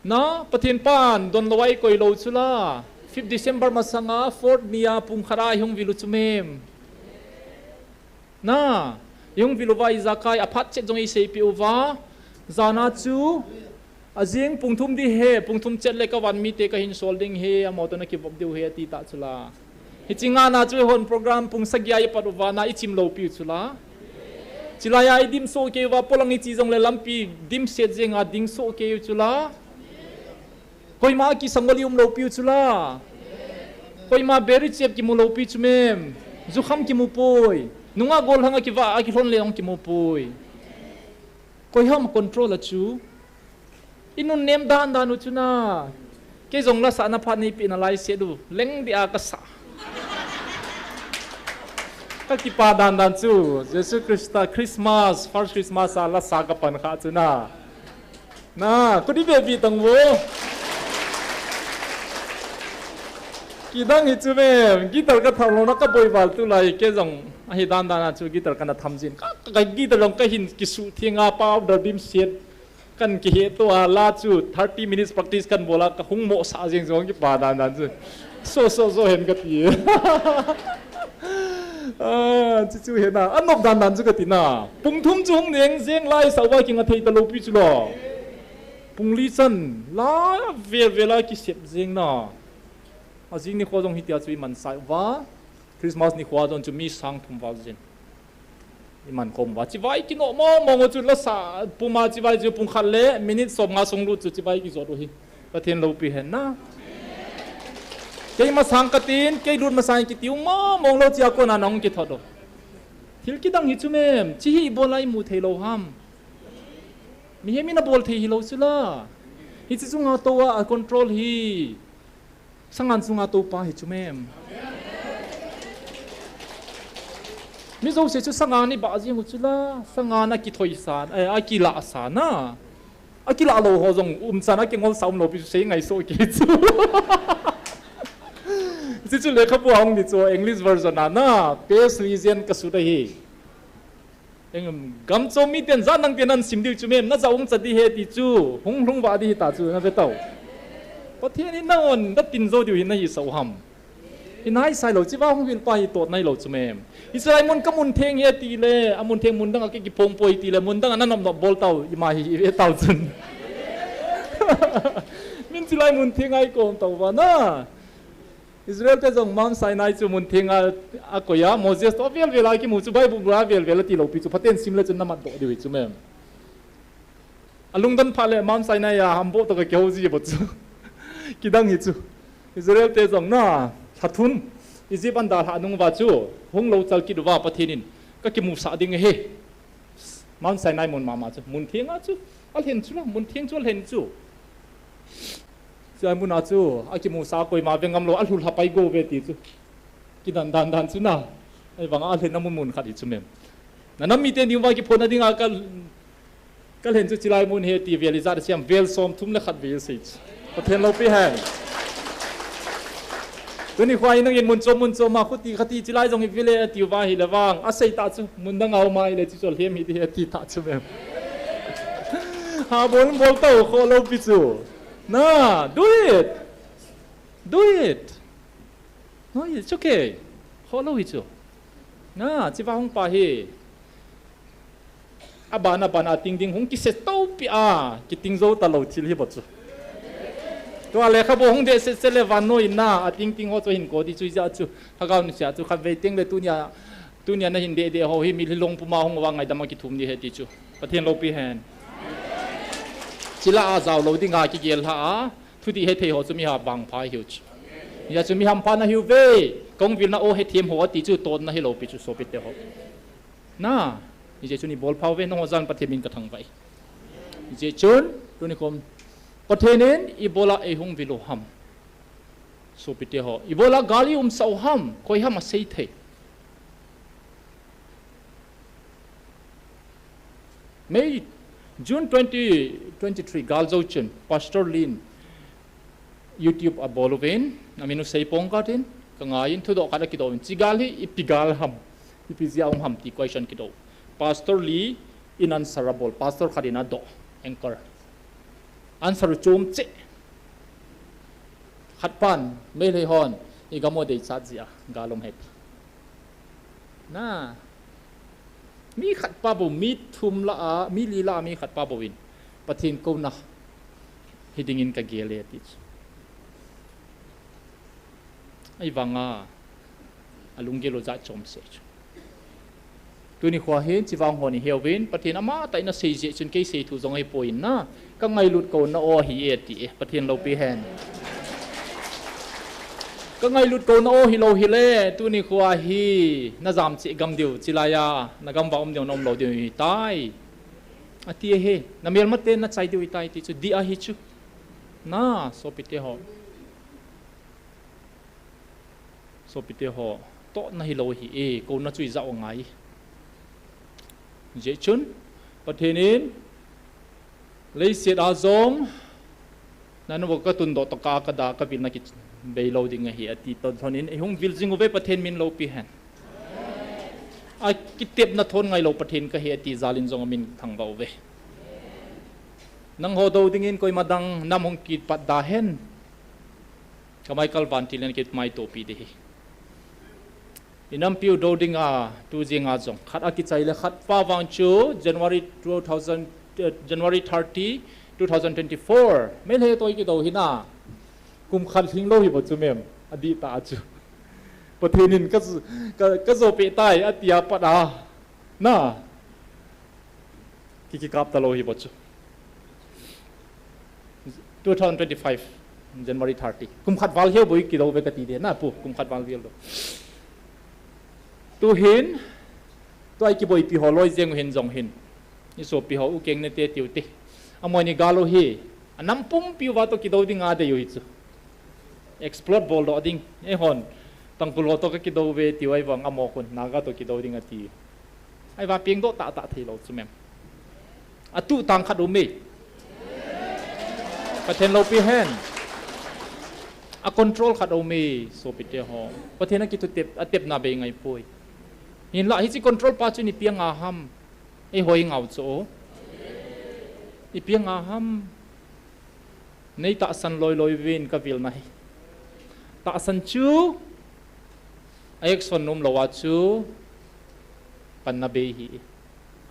Na, Pathen pan, donlou a ikoi lou chu la. Fifth December masanga, fourth ni a, pung khat a ihung vil u chu mem. Na, ihung vil uva ijakai, aphat chet jong eiseipeh uva. Jana chu, ajing pung thum ding ahi, pung thum chet le kavan mite kahin sol ding ahi, amaho toh nakivop diu ahi, ati tah chu la. Hiche ngana chu eihon program pung sagi a ipat uva na ichim loupi u chu la. Chulai a idim soh kei uva, polang iche jong le lampi dimset jeng a ding soh kei u chu la. Koima akisangol i um loupi u chu la. Koima beri chep kimu loupi chu mem. Jukham kimu poi. Nunga golhang akiva, akilhon le jong kimu poi. Koiham control a chu. Inunnem dan dan u chu na. Kei jong lasahna phat neipeh nalai set u. Leng dia kasah. Kakipah dan dan chu. Jesu Christa Christmas, first Christmas a lasa kapan kha chu na. Na, kudi be bi tang vo. Kidang hi chu mem, guitar katham lou na kaboi val tulai kei jong. Ahi dan dan a chu guitar kana tham jin. Ka, ka, ka guitar jong kahin kisutheng a powder dimset. Kan kihe to a la chu thirty minutes practice kan bol a kahung mo sa jeng jong kipah dan dan chu. So, so, so hen kati. Ah, chu chu hena. Anop dan dan chu kati na. Pung thum chu hung neng jeng lai sa uva kinga thei ta loupi chu lo. Pung li chan la vel vel a kisep jeng na. Ajing nikho jong hitia chu iman sai uva. Christmas nikho jong chu mi sang thum val jin. Iman khom uva. Chibai kino mo mo chu lasa puma chibai chu pung khat le minute som nga sung lut chu chibai kijot u hi. Pathen loupi hen na. Kei masang katin, kei lut masang kitiu mo mo lou chia kona nahung kithot u. Thil kidang hi chu mem, chi hi ibol a imu thei lou ham. Mihem in abol thei hilou chu la. Hiche chunga tou a, a control hi. Sangan chunga tou pa hi chu mem. Mi jouse chu sangan iba jing u chu la, sangan akithoi sa, eh, akilah sa na. Akilah lou ho jong umchan a kingol sa um loupi chu sei ngai soh kei chu. Hiche chu lekhabu a hung di chu English version a na, page li jen kasut ahi. Engam, gamchom miten ja nang te nan sim diu chu mem, na ja ung cha di he ti chu, hung lhung va di hi ta chu, na ve tau. Pathen in nahon, na tin jo diu hi na hi sa u ham. Hi nai sai lou, chiva hung vil pa hi tot nai lou chu mem. Israel mun ka mun theng he ti le, a mun theng mun dang a ki, kipong poi ti le, mun dang a na nop nop bol tau, ima hi, i ve tau chun. Min chilai mun theng ai kom tau va na. Israel te jong Mount Sinai chu mun theng a, akoi a, Moses toh avel vel a kimu chu Bible a vel vel a tilou pi chu, Pathen sim le chun namat doh diu hi chu mem. Alungdon phat le Mount Sinai a hamboh toh kakihou ji bou chu. Kidang hi chu. Israel te jong na, lha thum, Egypt ahin dalhah nung uva chu, hung lou chal kit uva Pathen in, kakimusah ding ahi. Mount Sinai mun mama chu, mun theng a chu, alhen chu la, mun theng chu alhen chu. Chua mun a chu, akimusah koima ve ngam lou, alhu lha pai go ve ti chu. Kidan dan dan chu na, ahivang a alhen na mun mun khat hi chu mem. Na nam mite ni uva kiphonna ding a ka, kalhen chu chilai mun hi ti vel ijat a siam, vel som thum le khat vel sei chu. Pathen loupi hen. Tuni khoa hi nangin mun chom mun chom a khuti khati chilai jong hi vile ati uva hile vang. Asei ta chu mun dang a um a hile chu chol hem hi ti ati ta chu mem. Ha bol bol tau kho lou pi chu. Na, do it. Do it. No, it's okay. Kho lou hi chu. Na, chiva hung pa hi. Aban aban a ting ding hung kise to pi a, kiting jou ta lou thil hi bou chu. Tua lekhabu hung deh set set le vannoi in na, ating ting ho chu hin ko ti chu ijat chu. Lhagao nusia chu khatvei teng le tunia, tunia nahin deh deh ho hi mitlhi long puma hung uva ngaidam a kithum ding ahi ti chu. Pathen loupi hen. Chila a jao lou ding a kigel lha a, thudih hethei ho chu mihem vangpha hiu chu. Hijeh chun mihem pha nahiu ve, kong vilna o hethem ho ati chu totna hilou pi chu sopite ho. Na, hijeh chun ibol phau ve, nangho jal in Pathen min kathangvah e. Hijeh chun, tuni khom, Pathen in ibola eihung vil u ham. Sopite ho, ibola gal iumsah u ham, koi ham asei thei. May, June twenty twenty-three, gal jou chun, Pastor Lin, YouTube abol uvin, amin u Seipong Garden, kangaiyin thudoh khat akidoh uvin, chi gal hi ipi gal ham, ipi jeh a um ham ti question kidoh. Pastor Lee in answer abol, pastor khat in adoh, anchor. Answer u chom cheh. Khat pan, Meitei hon, igam u deichat jeh a, gal um ahi ti. Na, mi khat pa bou, mi thum lah a, mi li lah a, mi khat pa bou in, Pathen kouna hi dingin kagel e ati chu. Ahivanga, alunggel u jat chom seh chu. Tuni khoa hin, chivang hon iheuvin, Pathen amatah in asei jeh chun kei sei thu jong ahipoi na. Kangailut kouna o ahi e ati e, Pathen loupi hen. Kangailut kouna o hilou hile, tuni khoa hi, najam cheh gam diu, chilai a, nagam uva um diu, naum lou diu ahitai. Ati ahi, namelmate nachai diu ahitai ti chu, dih ahi chu. Na, sopite ho. Sopite ho, tohna hilou ahi e, kouna chu ijat u ngai. Hijeh chun, Pathen in, leiset a jong, nanu katundoh tokah a kada, kavilna kibei lou ding ahi, ati toh lhon in, eihung vil jing uve Pathen min loupi hen. Akitepna thon ngailou Pathen kahi ati jal in jong amin thangvah uve. Nangho dou dingin koima dang nam hung kipat da hen. Ka Michael Van Til in kit mai topi ding ahi. Inampiu dou dinga, tu jinga jong. Khat akichai le khat pa vang chu January two thousand, eh, January thirty, two thousand twenty-four. Meitei toh kidou hina. Kum khat lhinglou hi bou chu mem. Adih ta chu. Pathen in ka, ka, kajo peh tai, ati a pat a. Na. Ki, kikap talou hi bou chu. Two thousand twenty-five, January thirty. Kum khat val hiu bou kidou ve kati de na pu, kum khat val hiu lou. Tu hin, tua i kiboipi ho loi jeng u hin jong hin. I sopi ho u keng ne te tiu te. Amani gal u hi, anam pumpi uva toh kidou ding adei u hi chu. Explore bol doh ding, eihon. Tangkhul ho toh kakidou ve tiu ahivang amaho khun, Naga toh kidou ding ati. Ahivang pengdoh tahtah theilou chu mem. Atuh tang khat um e. Pathen loupi hen. A control khat um e, sopite ho. Pathen a kithutep, atepna bei ngai poi. Hinlah hiche control pa chu ipi anga ham. Eihoi ngau chu. Ipi anga ham. Nei tahsan loi loi uvin kavilna hi. Tahsan chu, a action nom lou a chu, panna bei ahi.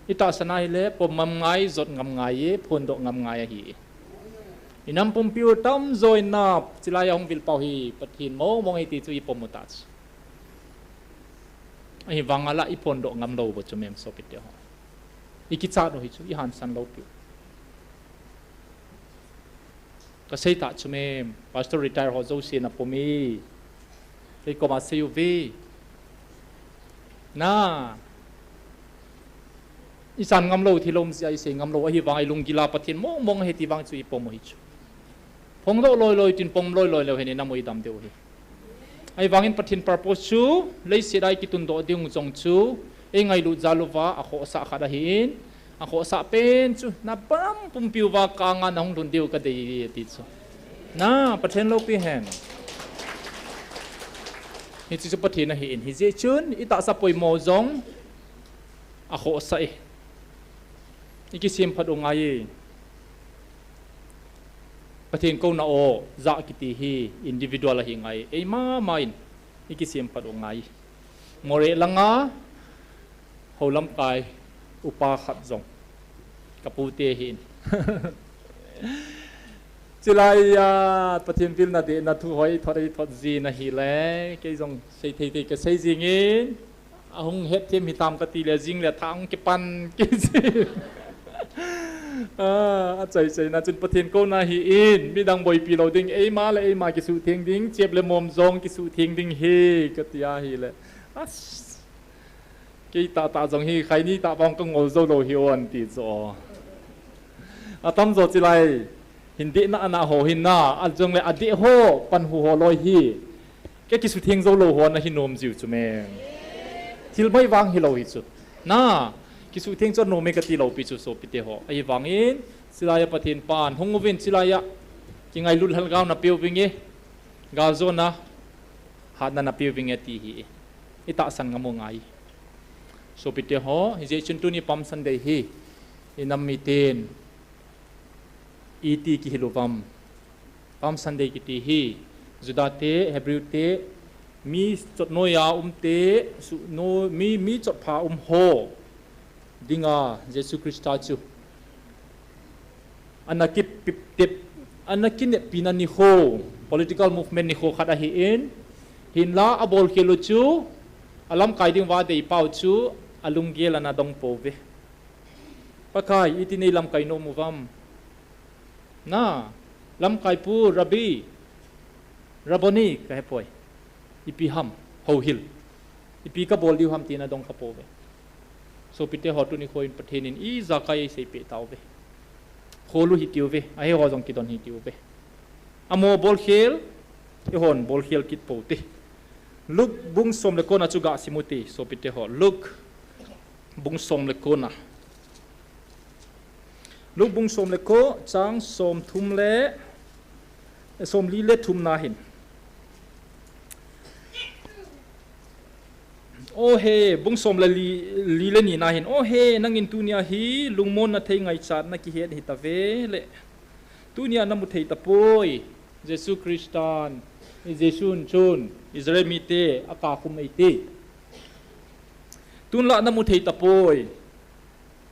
I tahsan ahile, pom ngam ngai, jot ngam ngai e, phondoh ngam ngai ahi. Inam pumpiu tamjo in na, chilai a hung vil pau hi Pathen mong mong ahi ti chu ipom u ta chu. Ahivang a la iphondoh ngam lou bou chu mem sopite ho. Ikichat u hi chu, ihansan lou piu. Kasei ta chu mem, Pastor retire ho jouse na pom e. Kei koma sei uve. Na. Ichan ngam lou, thilom jia isei ngam lou, ahivang a ilunggil a Pathen mong mong ahi ti vang chu ipom u hi chu. Phongdoh loi loi tin pom loi loi leu hen inam u idam diu hi. Ahivangin Pathen purpose chu, leiset a ikitundoh ding jong chu, eingailut jal uva, akhohsah khat ahin, akhohsah pen chu, na pam pumpiu va ka anga na hung lhun diu kadei e ti chu. Na, Pathen loupi hen. Hiche chu Pathen ahin, hijeh chun, itahsa poimo jong, akhohsah e. Ikisem phat u ngai e. Pathen kouna o, jah kiti hi individual ahi ngai. Eima ma in, ikisem phat u ngai. Moreh langa, hou lamkai, upa khat jong. Kapute hin. Chilai a, Pathen vilna dehna thu hoi thot, ei thot jin ahile, kei jong sei thei thei kasei jingin. Ahung hetthem hitam kati le jing le thang kipan kiti. Ah, achai chai na chun Pathen kouna hi in, midang boipi lou ding, eima le eima kisuhtheng ding, chep le mom jong kisuhtheng ding hi, kati ahile. As. Kei tah tah jong hi, khaini tah vang kangol jou lou hi on ti jo. Atamjo chilai. Hin dehna ana ho hin na, ajongle adeh ho, panhu ho loi hi. Kei kisuhtheng jou lou ho ana hi nom jiu chu mem. Thil mai vang hilou hi chu. Na, kisuhtheng chu anom e kati lou pi chu sopite ho. Ahivangin, chilai a Pathen pan, hung uvin chilai a. Kingailut lhagao napeu vinge. Galjona, hatna napeu vinge ti hi. Itahsan ngam u ngai. Sopite ho, hijeh chun tuni Palm Sunday hi. Inam miten. Iti kihil uvam. Palm Sunday kiti hi, Juda te, Hebrew te, mi chotnoiya um te, suhno-, mi, mi chotpha um ho dinga Jesu Christa chu. Ana kipiptep, ana kineppina nikho, political movement nikho khat ahin, hinla abolkhel u chu, alamkai ding uva adei pau chu, alunggel ana dong pouve. Pakai, iti nei lamkai nom uvam. Na, lamkai pu, Rabbi, Rabboni, kahe poi. Ipi ham, houhil. Ipi kabol diu ham tina dong kha pouve. Sopite ho tuni khoin Pathen in ijakai eiseipeh tauve. Kholu hitiuve, ahe ho jong kidon hitiuve. Amo bolkhel, eihon bolkhel kit poute. Luke bung som le kona chu gasim ute, sopite ho. Luke bung som le kona. Luke bung som le ko, chang som thum le, som li le thum na hin. O he, bung som le li, li le ni na hin. O he, nangin tunia hi, lungmonna thei ngaichatna kihet hitave le. Tunia namu thei tapoi, Jesu Christan, Jesun chun, Israel mite, akakhum eite. Tunla namu thei tapoi.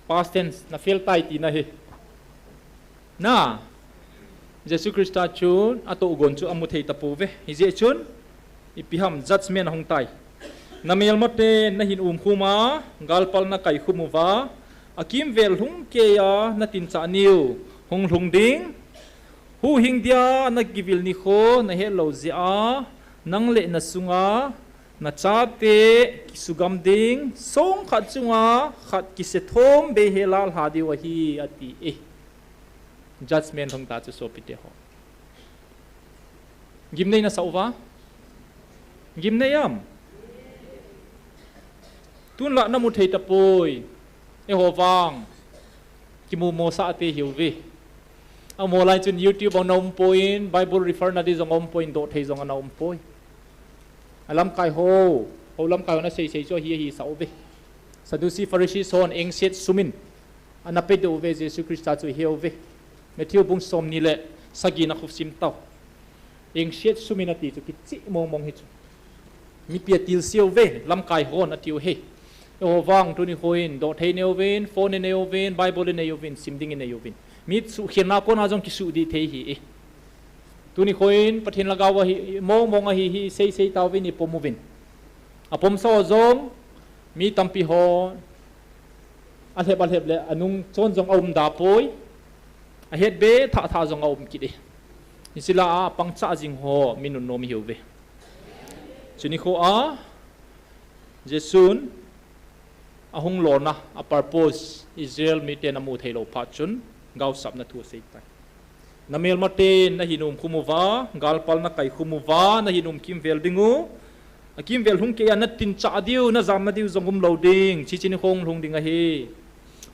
Past tense, na fail tai tina hi. Na, Jesu Christa chun, atohgon chu amu thei tapouve. Hijeh chun, ipi ham judgment ahung tai. Namelmate nahin umkhum a, galpal nakaikhum uva, akimvel lhung keiya natinchah niu, hung lhung ding. Huhhing dia nakivil nikho, nahet lou jeh a, nang le nasunga, nachate kisugam ding, song khat chunga khat kisethom bei hela lha diu ahi, ati e. Judgment hung ta chu sopite ho. Gimnei nasah uva? Gimnei am? Tunla namu thei tapoi. Eiho vang. Kimu mosah te hiuve. Amo lai chun YouTube ana umpoi, Bible refer na di jong umpoi, doh thei jong ana umpoi. Alamkai ho, hou lamkai ho nasei sei chu ahi, ahi sah uve. Sadducee Pharisee hon engset sumin ana pedoh uve, Jesu Christa chu ahe uve. Matthew bung somni le sagi na khusim tau. Engset sumin ati chu kicheh mong mong hi chu. Mipi atilse uve, lamkai hon atiu hi. Eiho vang tuni khoin, doh thei nei uvin, phone nei uvin, Bible nei uvin, sim ding nei uvin. Mi suhkhenna kona jong kisuhdih thei hi e. Tuni khoin Pathen lhagao ahi, mong mong ahi hi, sei sei tauvin ipom uvin. Apomsa ho jong, mi tampi ho, alhep alhep le, anung chon jong aum da poi. Ahet be, thah thah jong aum kit e. Hiche lah a, apangcha jing ho, mi nunnom ihiuve. Chuni kho a, Jesun, ahung lona, a purpose, Israel miten amu thei lou phat chun, gaosapna thu asei tai. Na melmaten, nahin umkhum uva, galpal nakai khum uva, nahin umkimvel ding u. Akimvel hung kei a natin chah diu, najamna diu jong umlou ding, hiche nikho hung lhung ding ahi.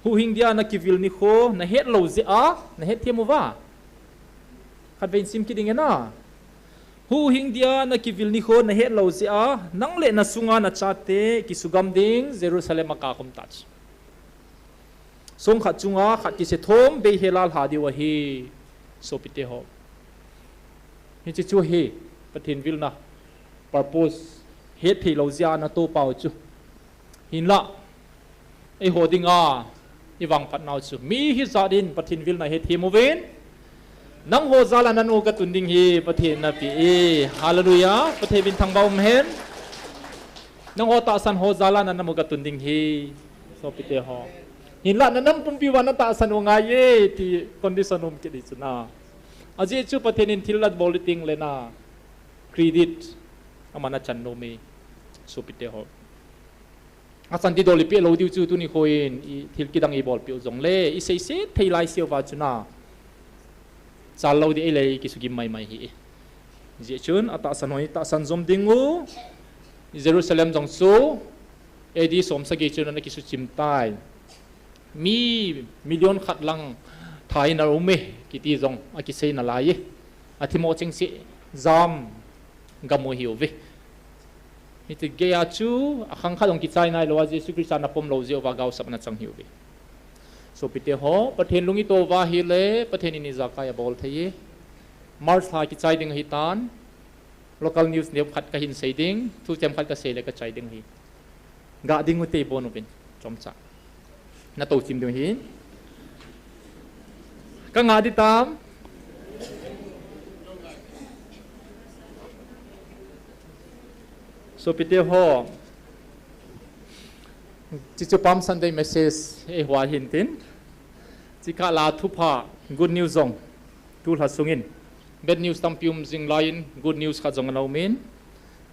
Huhhing dia nakivil nikho, nahet lou jeh a, nahet them uva. Khatvei in sim kit ding e na. Huhhing dia nakivil nikho nahet lou jeh a, nang le nasunga nachate kisugam ding Jerusalem a kakhum tah chu. Song khat chunga khat kise thom bei hel a lha diu ahi, sopite ho. Hiche chu ahi, Pathen vilna, purpose, het thei lou jeh a natoh pau chu. Hinlah, eiho dinga, ivangphat nau chu. Mi hijat in Pathen vilna hethem uvin. Nangho jal a nanu katun ding hi, Pathen in napeh e. Hallelujah. Pathen min thangvah um hen. Nangho tahsan ho jal a nanu katun ding hi. Sopite ho. Hinlah nanam pumpi uva natahsan u ngai e, ti condition um kit di chu na. Ajeh chu Pathen in thil abol ding le na. Credit. Aman achan nom e. Sopite ho. Achan didol ipeh lou diu chu tuni khoin, i thil kidang ibolpeh u jongle, iseiset thei lai seuva chu na. Chal lou ding ahile kisugim maimai hi. Hijeh chun, atahsan hon, tahsan jom ding u, Jerusalem jong chu, A D som sagi chun ana kisuchim tai. Mi million khat lang tha in aum e, kiti jong akisei nalai e. Athimo chengse jam gam u ahiuve. Hiti geiya chu akhang khat jong kichai nailou a Jesu Christa ana pom lou jeh uva gaosapna chang ahiuve. Sopite ho, Pathen lung ito uva ahile, Pathen in ijakai abol thei e. March lha kichai ding ahitan. Local news neokhat kahin sei ding, thuchem khat kasei le kachai ding ahi. Ga ding u te, ibon uvin, chomcha. Natou chim ding ahi. Kanga ding tam. Sopite ho. Hiche chu Palm Sunday message eiho a hin tin. Chukah la thupha, good news jong. Tulha sungin. Bad news tampi um jing laiyin, good news khat jong ana um in.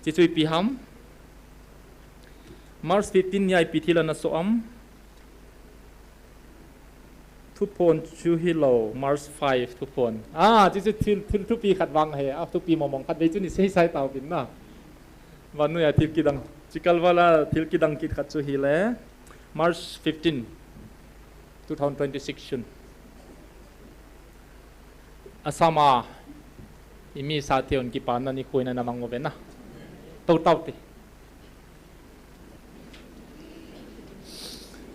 Hiche chu ipi ham. March fifteen nia ipi thil ana soh am. Thuphon chu hilou, March five thuphon. Ah, hiche chu thil, thil thupi khat vang ahi, a thupi mong mong khat vei chu isei sai tauvin na. Vannoi a thil kidang. Chukah val a thil kidang kit khat chu ahile. March fifteen, two thousand twenty-six chun. Assam a, imi sateu kipana nikho in ana mang uve na. Tou tau te.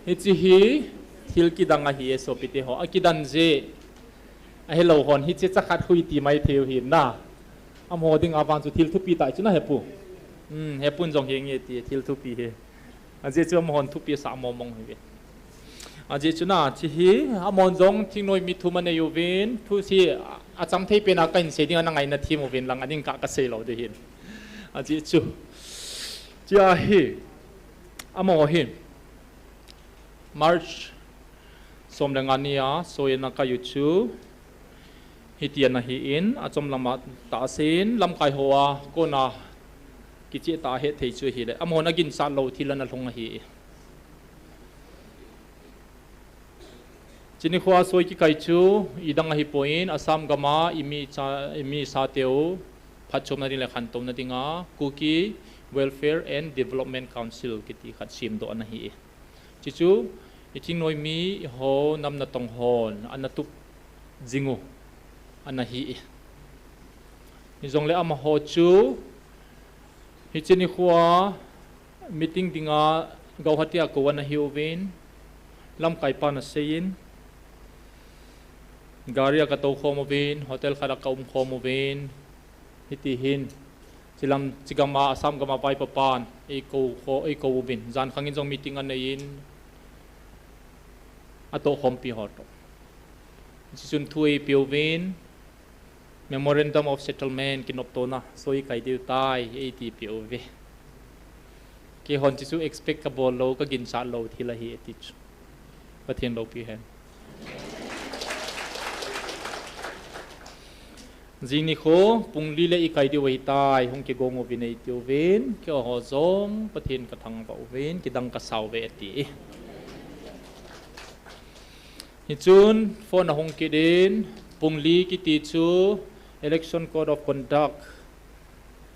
Hiche hi thil kidang ahi e sopite ho. Akidan jeh. Ahilou hon hiche chu khat hui ti mai thei u ahi na. Amaho dinga vang chu thil thupi tah chu na hepu. Hmm, hepun jong henge ti thil thupi hi. Ajeh chu amahon thupi asah mong mong ahiuve. Ajeh chu na, hiche hi, amahon jong thingnoimi thum anei uvin, thu hi, acham thei pen a kahin sei ding a nangaina them uvin lang, ading kah kasei lou ding ahin. Ajeh chu. Hiche hi, amaho hi, March som le nga nia, soina kayu chu, Hiti ana hi in, achom lama tahsan, lamkai hoa, kona kicheh tah a hetthei chu ahile, amahon aginchat lou thil ana lhung ahi. Hiche nikhoa soi kikai chu, idang ahipoi, Assam gama, imi cha, imi sateu, phatchomna ding le khantouna dinga, Kuki Welfare and Development Council kiti khat semdoh ana hi. Hiche chu, i thingnoimi, i ho, nam natong hon, ana tup jing u, ana hi. Hijongle amaho chu, hiche nikhoa, meeting dinga, Guwahati a kou ana hi uvin, lamkai pan asei in, gari a katou khom uvin, hotel khat a kaum khom uvin, Hiti hin, hiche lam, hiche gama, Assam gama vaipopan, eikou, eikou uvin. Jan khangin jong meeting anei in, atohkhompi ho toh. Chuchun thu eipeuvin, Memorandum of Settlement kinoptona soi kai diu tai, eiti peuve. Keihon chuchu expect kabol lou, kaginchat lou thil ahi ati chu. Pathen loupi hen. Jing nikho pung li le ikai diu ahitai, hung kigong uvin eitiuvin, keiho jong Pathen kathangvah uvin, kidang kasauve ati. Hichun phone ahung kit in, pung li kiti chu Election Code of Conduct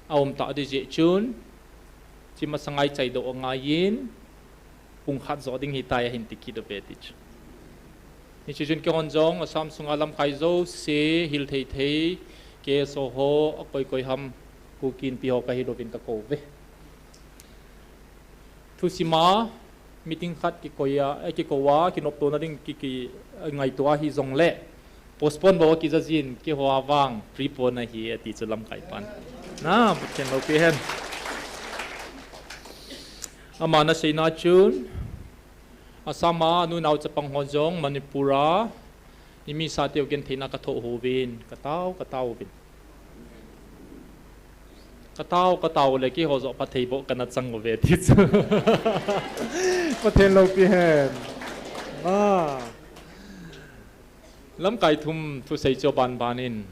aum tah ding jeh chun, chi masang a ichaidoh angaiyin, pung khat joh ding hitai ahin tikit uve ti chu. Hiche chun keihon jong Assam sunga lamkai jouse hil thei thei, KSO ho akoi koi ham, Kuki Inpi ho kahil uvin kakou uve. Thusima meeting khat kikoi a, eh, kikou a, kinoptona ding ki, ki, eh, ngaito ahi jongle, postpone bou akija jin, keiho a vang prepone ahi ati chu lamkai pan. Na, Pathen loupi hen. Aman aseina chun, Assam a nunao chapang ho jong Manipur a, imi sateu gentheina kathoh uvin, katao, katao uvin. Katao, katao le keiho joh phatthei boh kana chang uve ti chu. Pathen loupi hen. Ah. Lamkai thum thusei chu banban in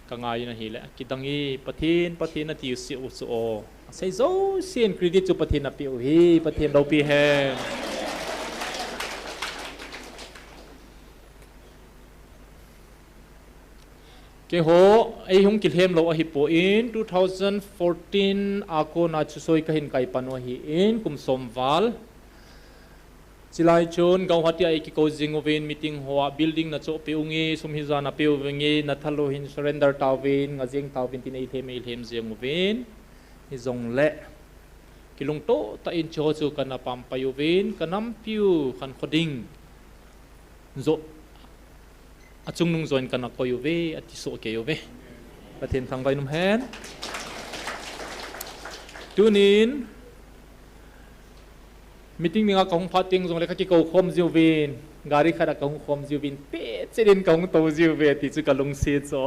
kangai in ahile, kidang e, Pathen, Pathen ati u seh u chu o. Asei jousen credit chu Pathen apeh u hi, Pathen loupi hen. Keiho, eihung kilhem lou ahipoi, two thousand fourteen a kona chu soi kahin kai pan u ahin, kum som val. Chulai chun Guwahati a eikikou jing uvin meeting hoa building nachoh peh unge, sum hijat napeh uvinge, nathat lou hin surrender tauvin, nga jeng tauvin tin eilhem, eilhem jeng uvin. Hijongle, kilungtoh tah in chuho chu kana pampai uvin, kanampiu khankho ding joh achungnung joh in kana koi uve, ati soh kei uve. Pathen thangvah in um hen. Tunin, meeting dinga kahung phat teng jongle kakikou khom jiuvin, gari khat a kahung khom jiuvin, peh chet in kahung tou jiuve, ti chu kalungset chu.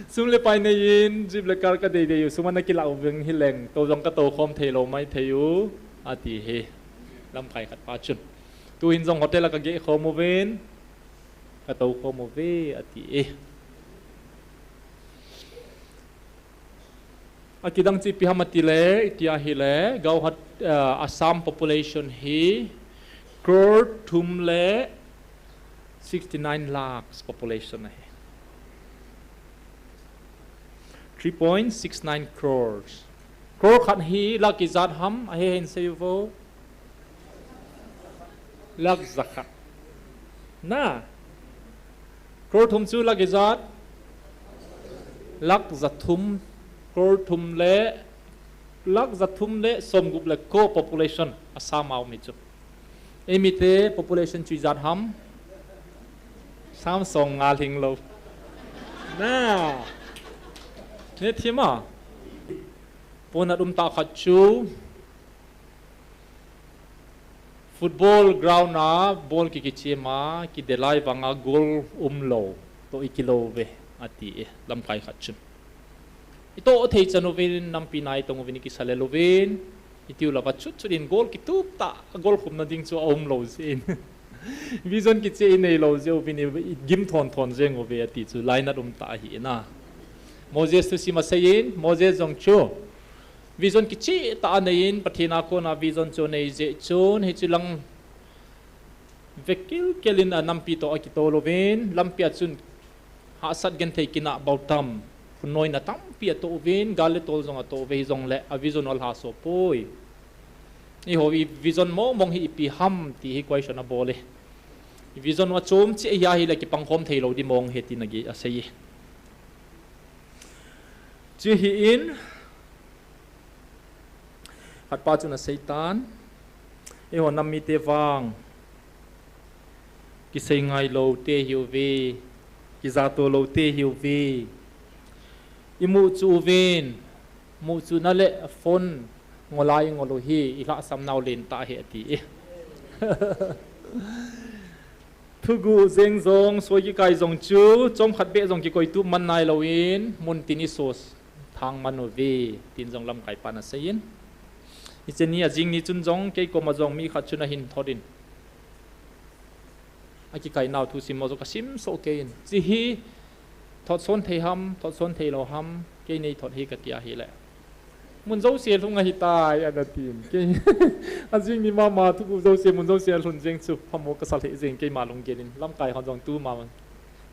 Sum le pai nei in, jeep le car kadei dei u, sum ana kilah uving hileng, tou jong katou khom thei lou maithei u, ati hi. Lamkai khat pa chun. Tuhin jong hotel a kageh khom uvin, katou khom uve, ati e. Akidang chu ipi ham atile, iti ahile, Guwahati, ah, Assam population hi crore thum le sixty-nine lakhs population ahi. Three point six nine crores. Crore khat hi lakh ijat ham, ahe hin sei uvo. Lakh jakhat. Na. Crore thum chu lakh ijat. Lakh jathum. Crore thum le lakh jathum le somgup le ko population Assam a um hi chu. Eimite population chu ijat ham. Sam song nga lhing lou. Na. Ne thima. Ponat um tah khat chu. Football ground a ball ki, kichem a, kidelai vanga goal umlou, toh ikilou ve, ati e, lamkai khat chun. Itoh thei chan uvin, nampi na itong uvin, ikisa lel uvin, itiu lava chut chut in goal kitup tah, goal khumna ding chu aumlou jeh in. Vision kicheh inei lou jeh uvin, i, igim thon thon jeng uve, ati chu, lainat um tah ahi na. Moses thusim asei in, Moses jong chu, Vision kicheh tah anei in, Pathen a kona vision chu anei jeh chun, hiche lang vekil kel in anampi toh akitol uvin, lampi a chun hahsat genthei kinah bautam, khunnoina tampi atoh uvin, gal le tol jong atoh uve hijongle, a vision u alhahsah poi. Eiho i vision mong mong hi ipi ham ti hi question abol e. I vision u achom cheh hi ahile kipang khom thei lou di mong hi tin agi asei e. Chu hi in, khat pa chun asei tan, eiho nam mite vang, kisei ngai lou te hiuve, kijato lou te hiuve, imu chu uvin, mu chu na le phone ngol a ingol u hi, ilhahsam nau len tah hi ati e. Thuguh jeng jong, soi kikai jong chu, chomkhat beh jong kikoi tup man nai louvin, mun tin i sos thang man uve, tin jong lamkai pan asei in. Hiche ni, ajing ni chun jong, kei koma jong mi khat chun ahin thot in. Akikai nau thusim mo jong kasim soh kei in. Hiche hi, thot son thei ham, thot son thei lou ham, kei nei thot hi kati ahile. Mun jouse lhung ahitai, ana tin. Kei, ajing ni mama thuguh jouse, mun jouse lhun jeng chu, phamo kasa lheh jeng, keima lunggel in. Lamkai hon jong tuma,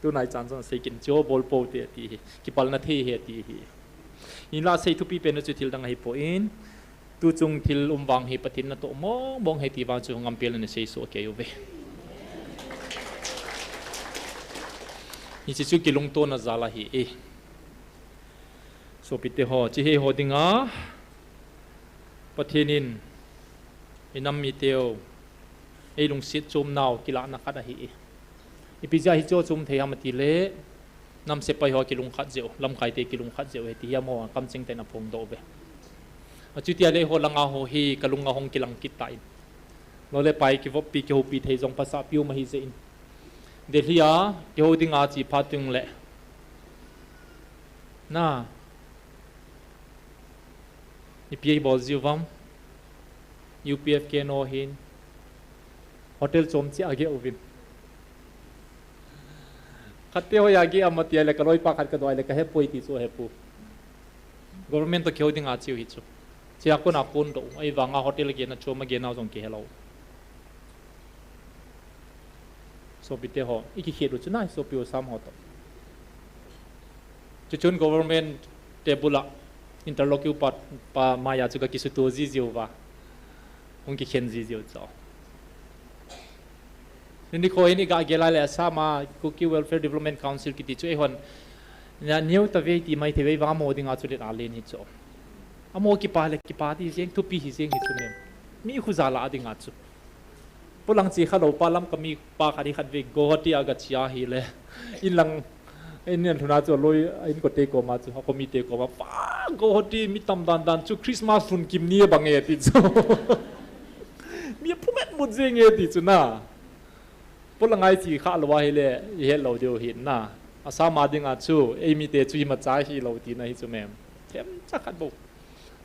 tunai chan jong sei kin chu, bol pou te ati hi. Kipalna thei hi ati hi. Hinla sei thupi pen u chu thil dang ahipoi. Tuchung thil um vang hi Pathen natoh mong mong ahi ti vang chu ngam pel in asei soh kei uve. Hiche chu kilungtona jal ahi e. Sopite ho, hiche hi eiho dinga Pathen in i nam miteu eilungset chom nau kilahna khat ahi e. Ipi jeh a hiche chu um thei ham atile, nam sepai ho kilungkhat jeh u, lamkai te kilungkhat jeh u ahi ti hi amaho kamcheng ten aphongdoh uve. Achuti ahile eiho langa ho hi kalung ahung kilang kit tan. Lou le pai kivoppi kihoupi thei jong phasah pi um ahi jeh in. Delhi a kihou dinga che phat teng le. Na. Ipi eibol jiu vem. U P F K no hin. Hotel chom cheh a geh uvin. Khat te hoiya geh ham ati ahile kaloipa khat kadong ahile kahepoi ti chu ahepu. Government toh kihou dinga cheu hi chu. Chea kona kondoh u. Ahivanga hotel a gehna chom a geh nau jong kihelou. Sopite ho, i kikhet u chu na, sopi u sam ho toh. Chuchun government table a interlocutor pa, pa maiya chu kakisuto jiji uva. Hung kikhen jiji u chu. Nikho hin i ga gel a le Assam a Kuki Welfare Development Council kiti chu eihon. Na neo ta ve ti mai thei ve vang amaho dinga chu let a len hi chu. Amaho kipa le kipa ti jeng thupi hi jeng hi chu mem. Mi khu jala a dinga chu. Polang chi kha lou pa Lamka mi pa khat hi khat ve Guwahati a gache ahile. In lang, in lhun a chu loi, a inkote koma chu, akho mite koma. Pa Guwahati mi tam dan dan chu Christmas lhun kim ni bang e ti chu. Mi aphumet mut jeng e ti chu na. Polang a i che kha lou ahile, i het lou diu hin na. Assam a dinga chu, ei mite chu imacha hilou tina hi chu mem. Themcha khat bou.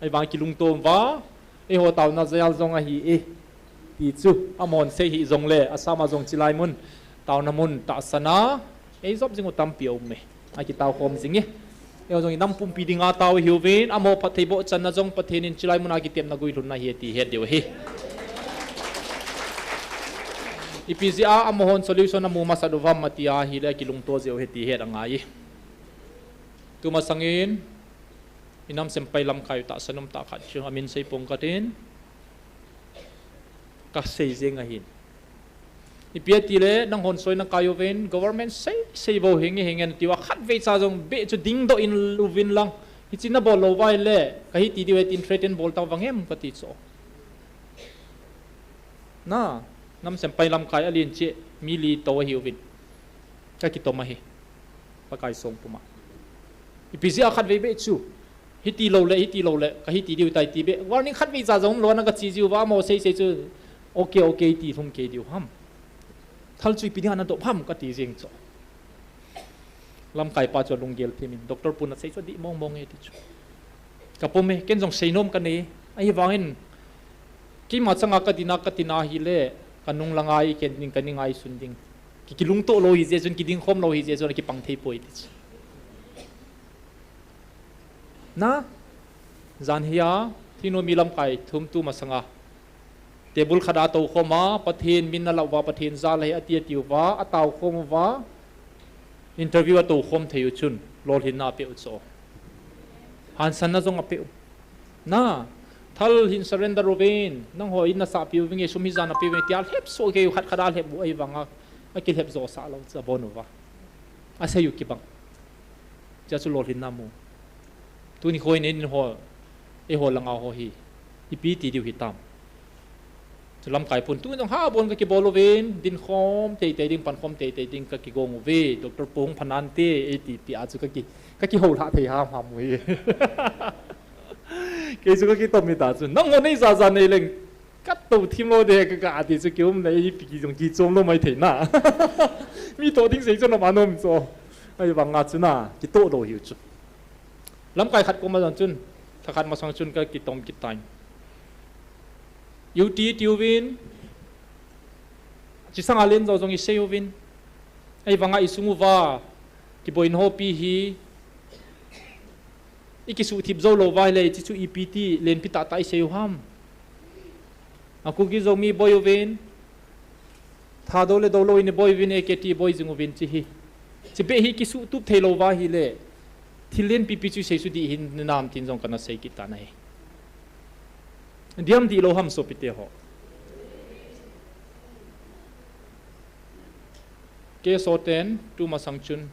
Ahivang kilungtom uva, eiho taona jal jong ahi e. Ti chu, amahon sei hih jongle, Assam a jong chilai mun, taona mun, tahsan a, eijop jing u tampi aum e. Akitao khom jing e. Eiho jong i nam pumpi dinga tao hiuvin, amaho phattheiboh channa jong Pathen in chilai mun a kitepna guilhunna ahi ti het diu ahi. Ipi jeh a amahon solution amu masat uvem ati ahile kilungto jeh u ahi ti het angai e. Tumasangin, i nam sempai lamkai u tahsan um tah khat chu, amin sei pong katin, kasei jeng ahin. Ipi atile, nanghon soi nakai uvin, government sei, sei bou henge, henge nati uva, khatvei cha jong beh chu dingdoh in uvin lang. Hiche nabol lou uva ahile, kahi ti diu ahi tin threaten bol tau vang em kati chu. Na, nam sempai lamkai alen cheh, mi li tou ahiuvin. Kakitom ahi. Pakai song puma. Ipi jeh a khatvei beh chu. Hiti lou le, hiti lou le, kahi ti diu tai ti beh. Warning khatvei cha jong lou na kache jiu va, amaho sei sei chu. Okay, okay ti lhung kei diu ham. Thal chu ipi dinga nadop ham kati jeng chu. Lamkai pa chu alunggel thim in, Doctor pun asei chu adih mong mong e ti chu. Kapom e, ken jong seinom kanei, ahivangin, keima changa kadin a, katin ahile, kanung langa i ken ding, kaning a i sun ding. Ki, kilungto lou hijeh chun, kiding khom lou hijeh chun, akipang thei poi ti chu. Na, jan hia, thingnoimi lamkai thum tu masanga. Table khat a tou khom a, Pathen min alah uva, Pathen jal ahi ati, ati uva, atao khom uva, interview atou khom thei u chun, lolhinna apeh u chu. Hansanna jong apeh u. Na, thal hin surrender uvin, nangho in nasah peh uvinge, sum hijan apeh uvinge, tia lhep soh kei u khat khat a lhep u ahivanga, akilhep jo sah lou, chu abon uva. Asei u kibang. Chea chu lolhinna mu. Tuni khoi nin ho, eiho langa ho hi, ipi ti diu hitam. Chu lamkai pun, tun jong ha bon kakibol uvin, din khom teitei ding, pan khom teitei ding kakigong uve, Doctor Pu hung phanante, eiti pi a chu kaki, kakihouhlah thei ham ham uve. Kei chu kakitom hita chu, nangho nei jaja nei leng, Ka to thim lou de ka ka ati chu kium le ipi kijong kichom lou mai thei na. Mi to ding sei chu nom anom chu. Ahivanga chu na, kito lou hiu chu. Lamkai khat koma jong chun, lha khat masang chun ka kitom kit tan. Iti iti uvin, chi sanga len jo jong isei uvin. Ahivanga isung uva, kiboina hopi hi, ikisuhthip jou lou uva ahile, chi chu ipi ti, lenpi tah tah isei u ham. A Kuki Zomi boi uvin, Thadou le Doulou in boi uvin, A K T boi jing uvin chi hi. Chi beh hi kisuhtup thei lou uva ahile, thil lenpi pi chu isei chu dih hinam tin jong kana sei kit tan ahi. Diam dih lou ham sopite ho. K S O ten, tumasang chun,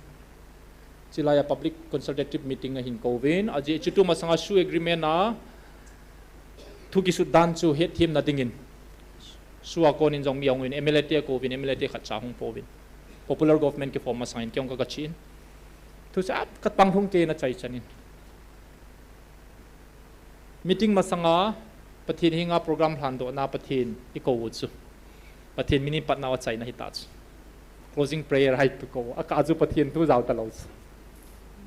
chilai a public consultative meeting ahin kouvin, ajeh chu tumasang a SoO agreement a thu kisut dan chu hetthem na dingin, SoO a konin jong mi ahung uvin, M L A te akouvin, M L A te khatcha ahung pouvin. Popular government kiform masangin, kei jong ka, kachi in. Thu chu a, ka pang lhung kei na chai chanin. Meeting masanga, Pathen henga program lhandohna Pathen ikou u chu. Pathen min in patnau achaina hita chu. Closing prayer hai pi kou. Akah chu Pathen thu jao talou chu.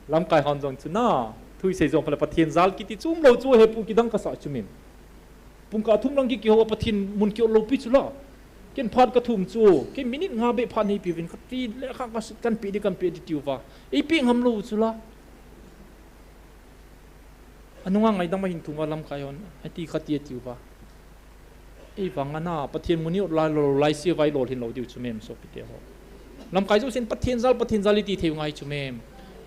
Lamkai hon jong chu na, thu isei jong phala Pathen jal kiti chu umlou chu hepu kidang kasa chu mem. Pungkah thum lang ki kihou a Pathen mun kiot lou pi chu la. Ken phat kathum chu, ken minute nga beh phat neipi uvin kati le kha ka sit kan pe di kan pe di tiu va. Eipe ngam lou chu la. Anunga ngaidam ahin thum uva lamkai hon, ati kha ti atiu va. Ei vang ana, Pathen mun i ot lai lou, lai sia vai lolhin lou diu chu mem sopite ho. Lamkai jousen Pathen jal, Pathen jal iti thei u ngai chu mem.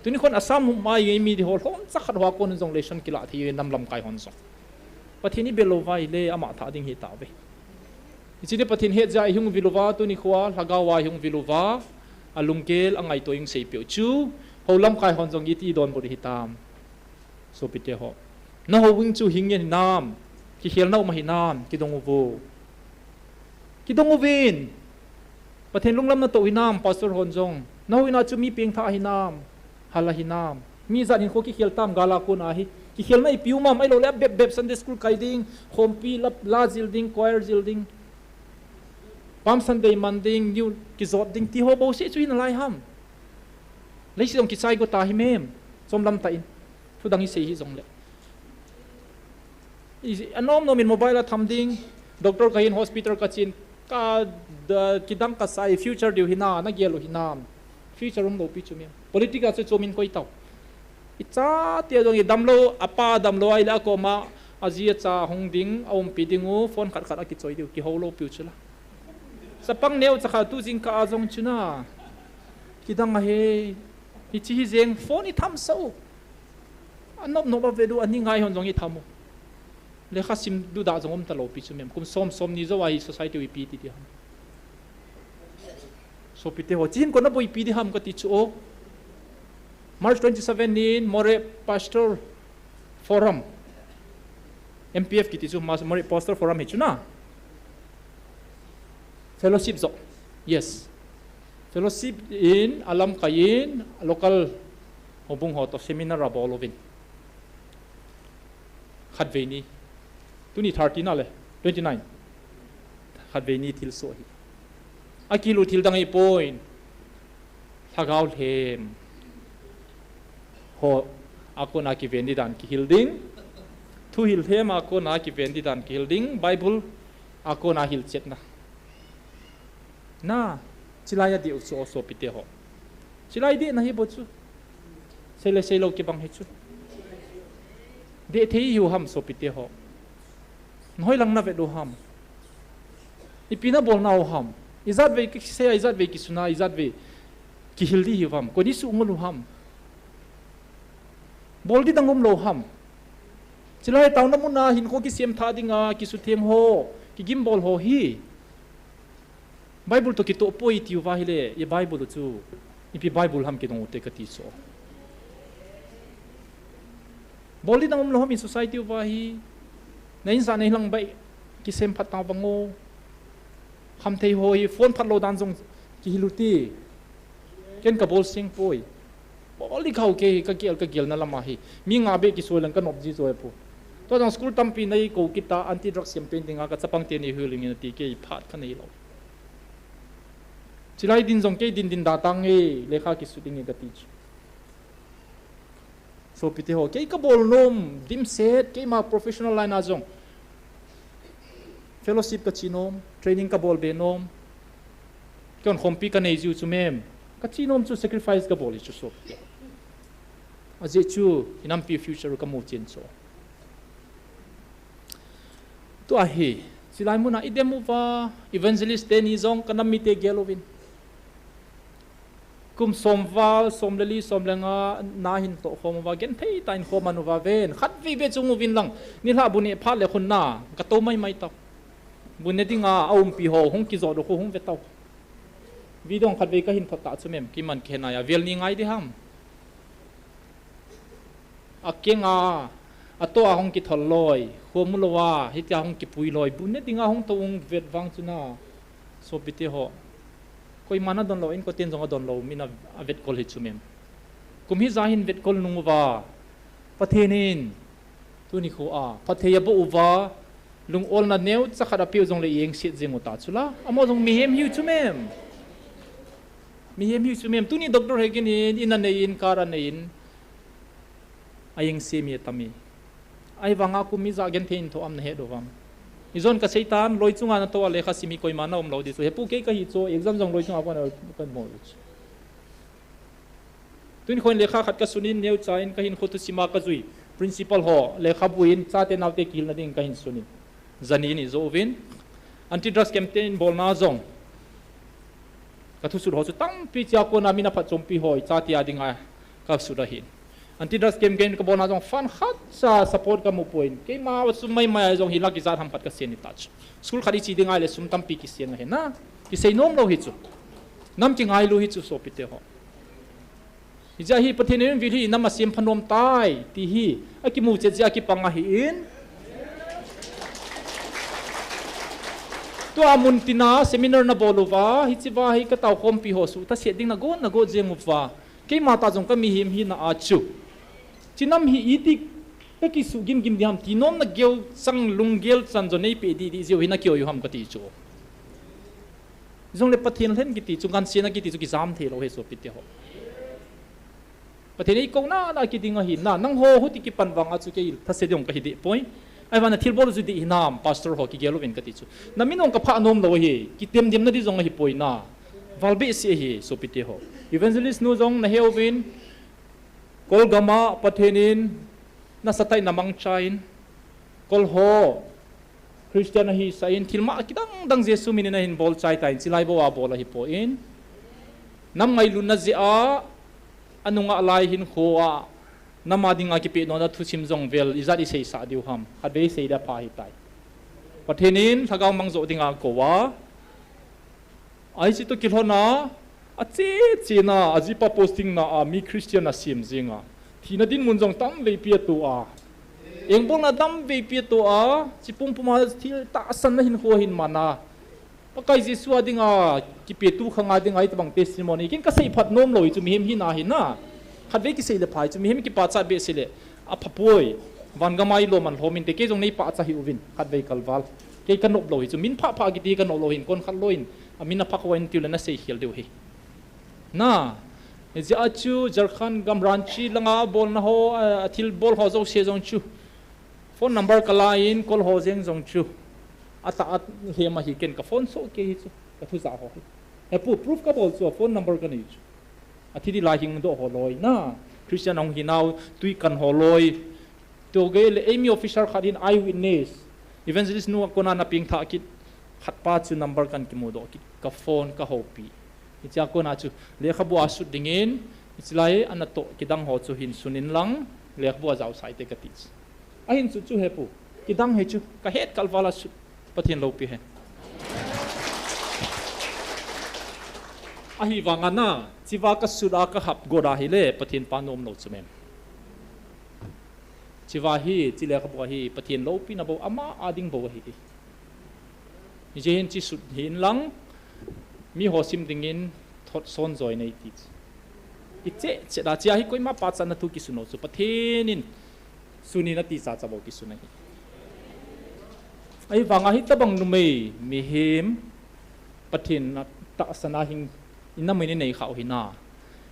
Tuni khon Assam hung mai ei mi di ho, lhomcha khat hoa kon jong lesson kila thei u nam lamkai hon jong. Pathen i bel lou vai le, ama tha ding hi tave. Hiche ni Pathen hetjeh a i hung vil uva, tuni khoa, lhagao a i hung vil uva, alunggel, angaito i hung seipeh u chu, ho lamkai hon jong iti donbut hitam. Sopite ho. Na houin chu hing ngen hinam, kikhelna um ahinam, kidong uvo. Kidong uvin. Pathen lunglam natoh hinam, pastor hon jong. Na houin a chu mi pengthah ahinam, hal ahinam. Mi ijat hinkho kikhel tam gal a kon ahi. Kikhelna ipi um am, ahilou le abep bep Sunday school kai ding, khompi la, la jil ding, choir jil ding. Palm Sunday man ding, new kijot ding, ti ho bouseh chu hi nalai ham. Leiset jong kichai go ta hi mem. Chomlam tah in. Thu dang i sei hi jongle. I, anom nom in mobile a tham ding, doctor kahin hospital kachen, ka, da, kidang kasai, future diu hina, nagel u hinam. Future umlou pi chu mem. Politic a chu chomin koi tau. I chate jong i damlou, apa damlou ahile akoma, aji acha hung ding, aumpi ding u, phone khat khat akichoi diu, kihou lou piu chu la. Chapang neocha khat tu jingkah a jong chu na. Kidang ahi, hiche hi jeng phone i tham sah u. Anop nop a ve diu, ani ngai hon jong i tham u. Lekha sim diu dah jong um talou pi chu mem. Kum som, somni jou a hi society u ipi ti ti ham. Sopite ho, hiche hin kona boipi di ham kati chu o. March twenty-seven nin Moreh Pastor Forum. M P F kiti chu Mas-, Moreh Pastor Forum hi chu na. Fellowship jo. Yes. Fellowship in, alamkai in, local houbung ho to seminar abol uvin. Khatvei ni. Tuni thirty na le, twenty-nine. Khatvei ni thilsoh hi. Akihil u thil dang ahipoi. Lhagao lhem. Ho, a kona kiven di dan kihil ding. Thuhil lhem a kona kiven di dan kihil ding. Bible a kona hilchetna. Na, chilai a dih u chu o sopite ho. Chilai dihna hi bou chu. Sei le sei lou kibang hi chu. Dih thei hiu ham sopite ho. Nahoi lang na vet u ham. Ipi na bol nau ham. Ijat vei kisei a, ijat vei kisuna, ijat vei kihil di hiu ham. Koi ni suh ngol u ham. Bol di dang umlou ham. Chilai taona mun a hinkho kisem tha dinga, kisutheng ho, kigimbol ho hi. Bible to kitoh poi tiu va hile, i Bible u chu, ipi Bible ham kidong u te kati so. Bol di dang umlou ham i society u va hi, na insa na inlang bai, kisem phat ta vang o. Khamthei ho hi, phone phat lou dan jong kihil u ti. Ken kabol seng poi. Bol di kha u kei hi, kagel, kagelna lam a hi. Mi nga beh kisoi lang kanop ji jo e pu. Tua jong school tampi nei kou kit a, anti drugs campaign dinga ka chapang teni huling in ati kei phat ka nei lou. Chilai din jong kei din din da tang e, lekha kisut ding e ka ti chu. Sopite ho, kei ka bol nom, dimset, keima professional line a jong. Fellowship ka chi nom, training ka bol be nom. Kei hon khompi ka nei jiu chu mem. Ka chi nom chu sacrifice ka bol hi chu sopite. Ajeh chu, i nampi future ka mu chen chu. Tua hi, chilai muna i dem uva, evangelist teni jong ka nam mite gel uvin. Kum som val, som le li, som le nga, na hin toh khom uva, genthei tah in khom an uva ven. Khatvei ve chung uvin lang, nilhah bu neh phat le khun na, ka tou mai mai tau. Bu ne dinga, a umpi ho, hung kijot u khu hung ve tau. Video khatvei ka hin thot ta chu mem, kiman khe na ya, vel ni ngai di ham. A keng a, a to a hung kithol loi, khom u lou a, hitia hung kipui loi, bu ne dinga hung tou hung vet vang chu na, sopite ho. Koima na don lou, inkoten jong a don lou, min a, a vet kol hi chu mem. Kum hija hin vet kol nung uva, Pathen in, tuni khu a, phatthei a boh uva, lung olna neocha khat a peh u jong le i engset jeng u ta chu la, amaho jong mihem hiu chu mem. Mihem hiu chu mem, tuni Doctor Hegin in, in a nei in, car a nei in, a engse mi a tam e. Ahivanga kum ija genthei in tho am na he do vam. I jon ka sei tan, loi chunga na to a lekha sim hi koima na um lou di chu. Hepu kei ka hi chu, exam jong loi chunga kon a kon mo chu. Tun khon lekha khat ka sunin neocha in ka hin khotu sima ka jui. Principal ho, lekhabu in, chate naote kihilna ding ka hin sunin. Jani ni jo uvin. Anti drugs campaign bolna jong. Ka thusut ho chu tampi chia kona min a phatchompi ho, i chate a dinga ka sut ahin. Anti drugs campaign ka bolna jong fund khat cha support ka mu poi. Keima sum mai mai jong hi lak ijat ham khat ka sen ni ta chu. School khat i chi dinga le sum tampi kisen ahi na. Kisei nom lou hi chu. Nam kingailu hi chu sopite ho. Hijeh hi Pathen in vil hi nam a sem phanom tai, ti hi, a kimu chet jeh a kipang ahi in. Tua mun tina seminar na bol uva, hichi va hi ka tao khompi ho suh, ta set ding na gon, na gon jeng uva. Keima ta jong ka mihem hina a chu. Chi nam hi iti ka kisuh gimgim diham ti nom na gel chang lunggel chan jo nei pe di di jeu hi na kio yu ham ka ti chu. Jongle Pathen lhen kiti chu, ngansena kiti chu kijam thei lou hi sopite ho. Pathen ei kouna na kiding ahi na, nangho huti kipan vang a chu kei thase ding ka hi deh poi. Ahivang na thilbol chu dih hinam, pastor ho kigel uvin ka ti chu. Na min ong ka phah nom lou hi, kitem dem na di jong ahi poi na. Val behseh hi sopite ho. Evangelist nu jong na he uvin, Kolgam a Pathen in, na satai na mangcha in, Kol ho, Christian ahi sa in, thilma kidang dang Jesu min in ahin bol chai ta in, chilai bou a bol ahi poi in. Nam ngailutna jeh a, anunga lai hin kho a, nam a dinga kipeh nom na thusim jong vel, ijat i seisah diu ham, khatvei sei da pha hi tai. Pathen in, lhagao mang jo dinga kou a, Ahi chu toh kilhon a, ache che na, ajipa posting na a, mi Christian a sem jeng a. Thina dinmun jong tamvei pi a to a. Engbolna tamvei pi a to a, chi pumpum a thil tahsan na hin kho hin man a. Pakai Jesu a dinga, kipetu khang a dinga, itobang testimony. Kin ka sei phat nom lou hi chu mihem hina hi na. Khatvei kisei le pha hi chu mihem kipachat behseh le. Apha poi, van gam a i lom an lhom inte, kei jong nei pachat hi uvin, khatvei kalval. Kei ka nop lou hi chu, min phah phah kiti ka nop lou hin, kon khat lou in, a min a phah ho in tiu le na sei khel diu hi. Na, hijeh a chu, Jharkhand gam Ranchi langa bolna ho, a, a thilbol ho jouse jong chu. Phone number ka la in, Kol ho jeng jong chu. Atah a lhem ahi ken ka phone soh kei hi chu, ka thu ja ho hi. Hepu, proof ka bol chu, a phone number ka nei chu. Athi di lai hing doh ho loi na. Christian hung hi nau tui kan ho loi. Tua gei le eimi officer khat hin eyewitness. Evangelist nu a kona na peng tha kit. Khat pa chu number kan kimu doh kit. Ka phone ka houpi. Hichea kona chu lekhabu a sut dingin. Hichelai ana toh kidang ho chu hin sun in lang. Lekhabu a jao sai te ka ti. Ahin chu chu hepu. Kidang hi chu. Ka het kalval a sut. Pathen loupi hen. Ahivanga na, chiva ka sut a ka hap got a hile, Pathen pa nom lou chu mem. Chiva hi, chi lekhabu hi, Pathen loupina bou, ama a ding bou ahi. Hijeh hin chi sut hin lang, mi ho sim dingin thot son joi nei ti. I che, che da chia hi koima pachatna thu kisun lou chu, Pathen in sun in ati cha cha bou kisun ahi. Ahivanga hitabang numei, mihem, Pathen tahsan a hing, ina mei ni nei khau hina.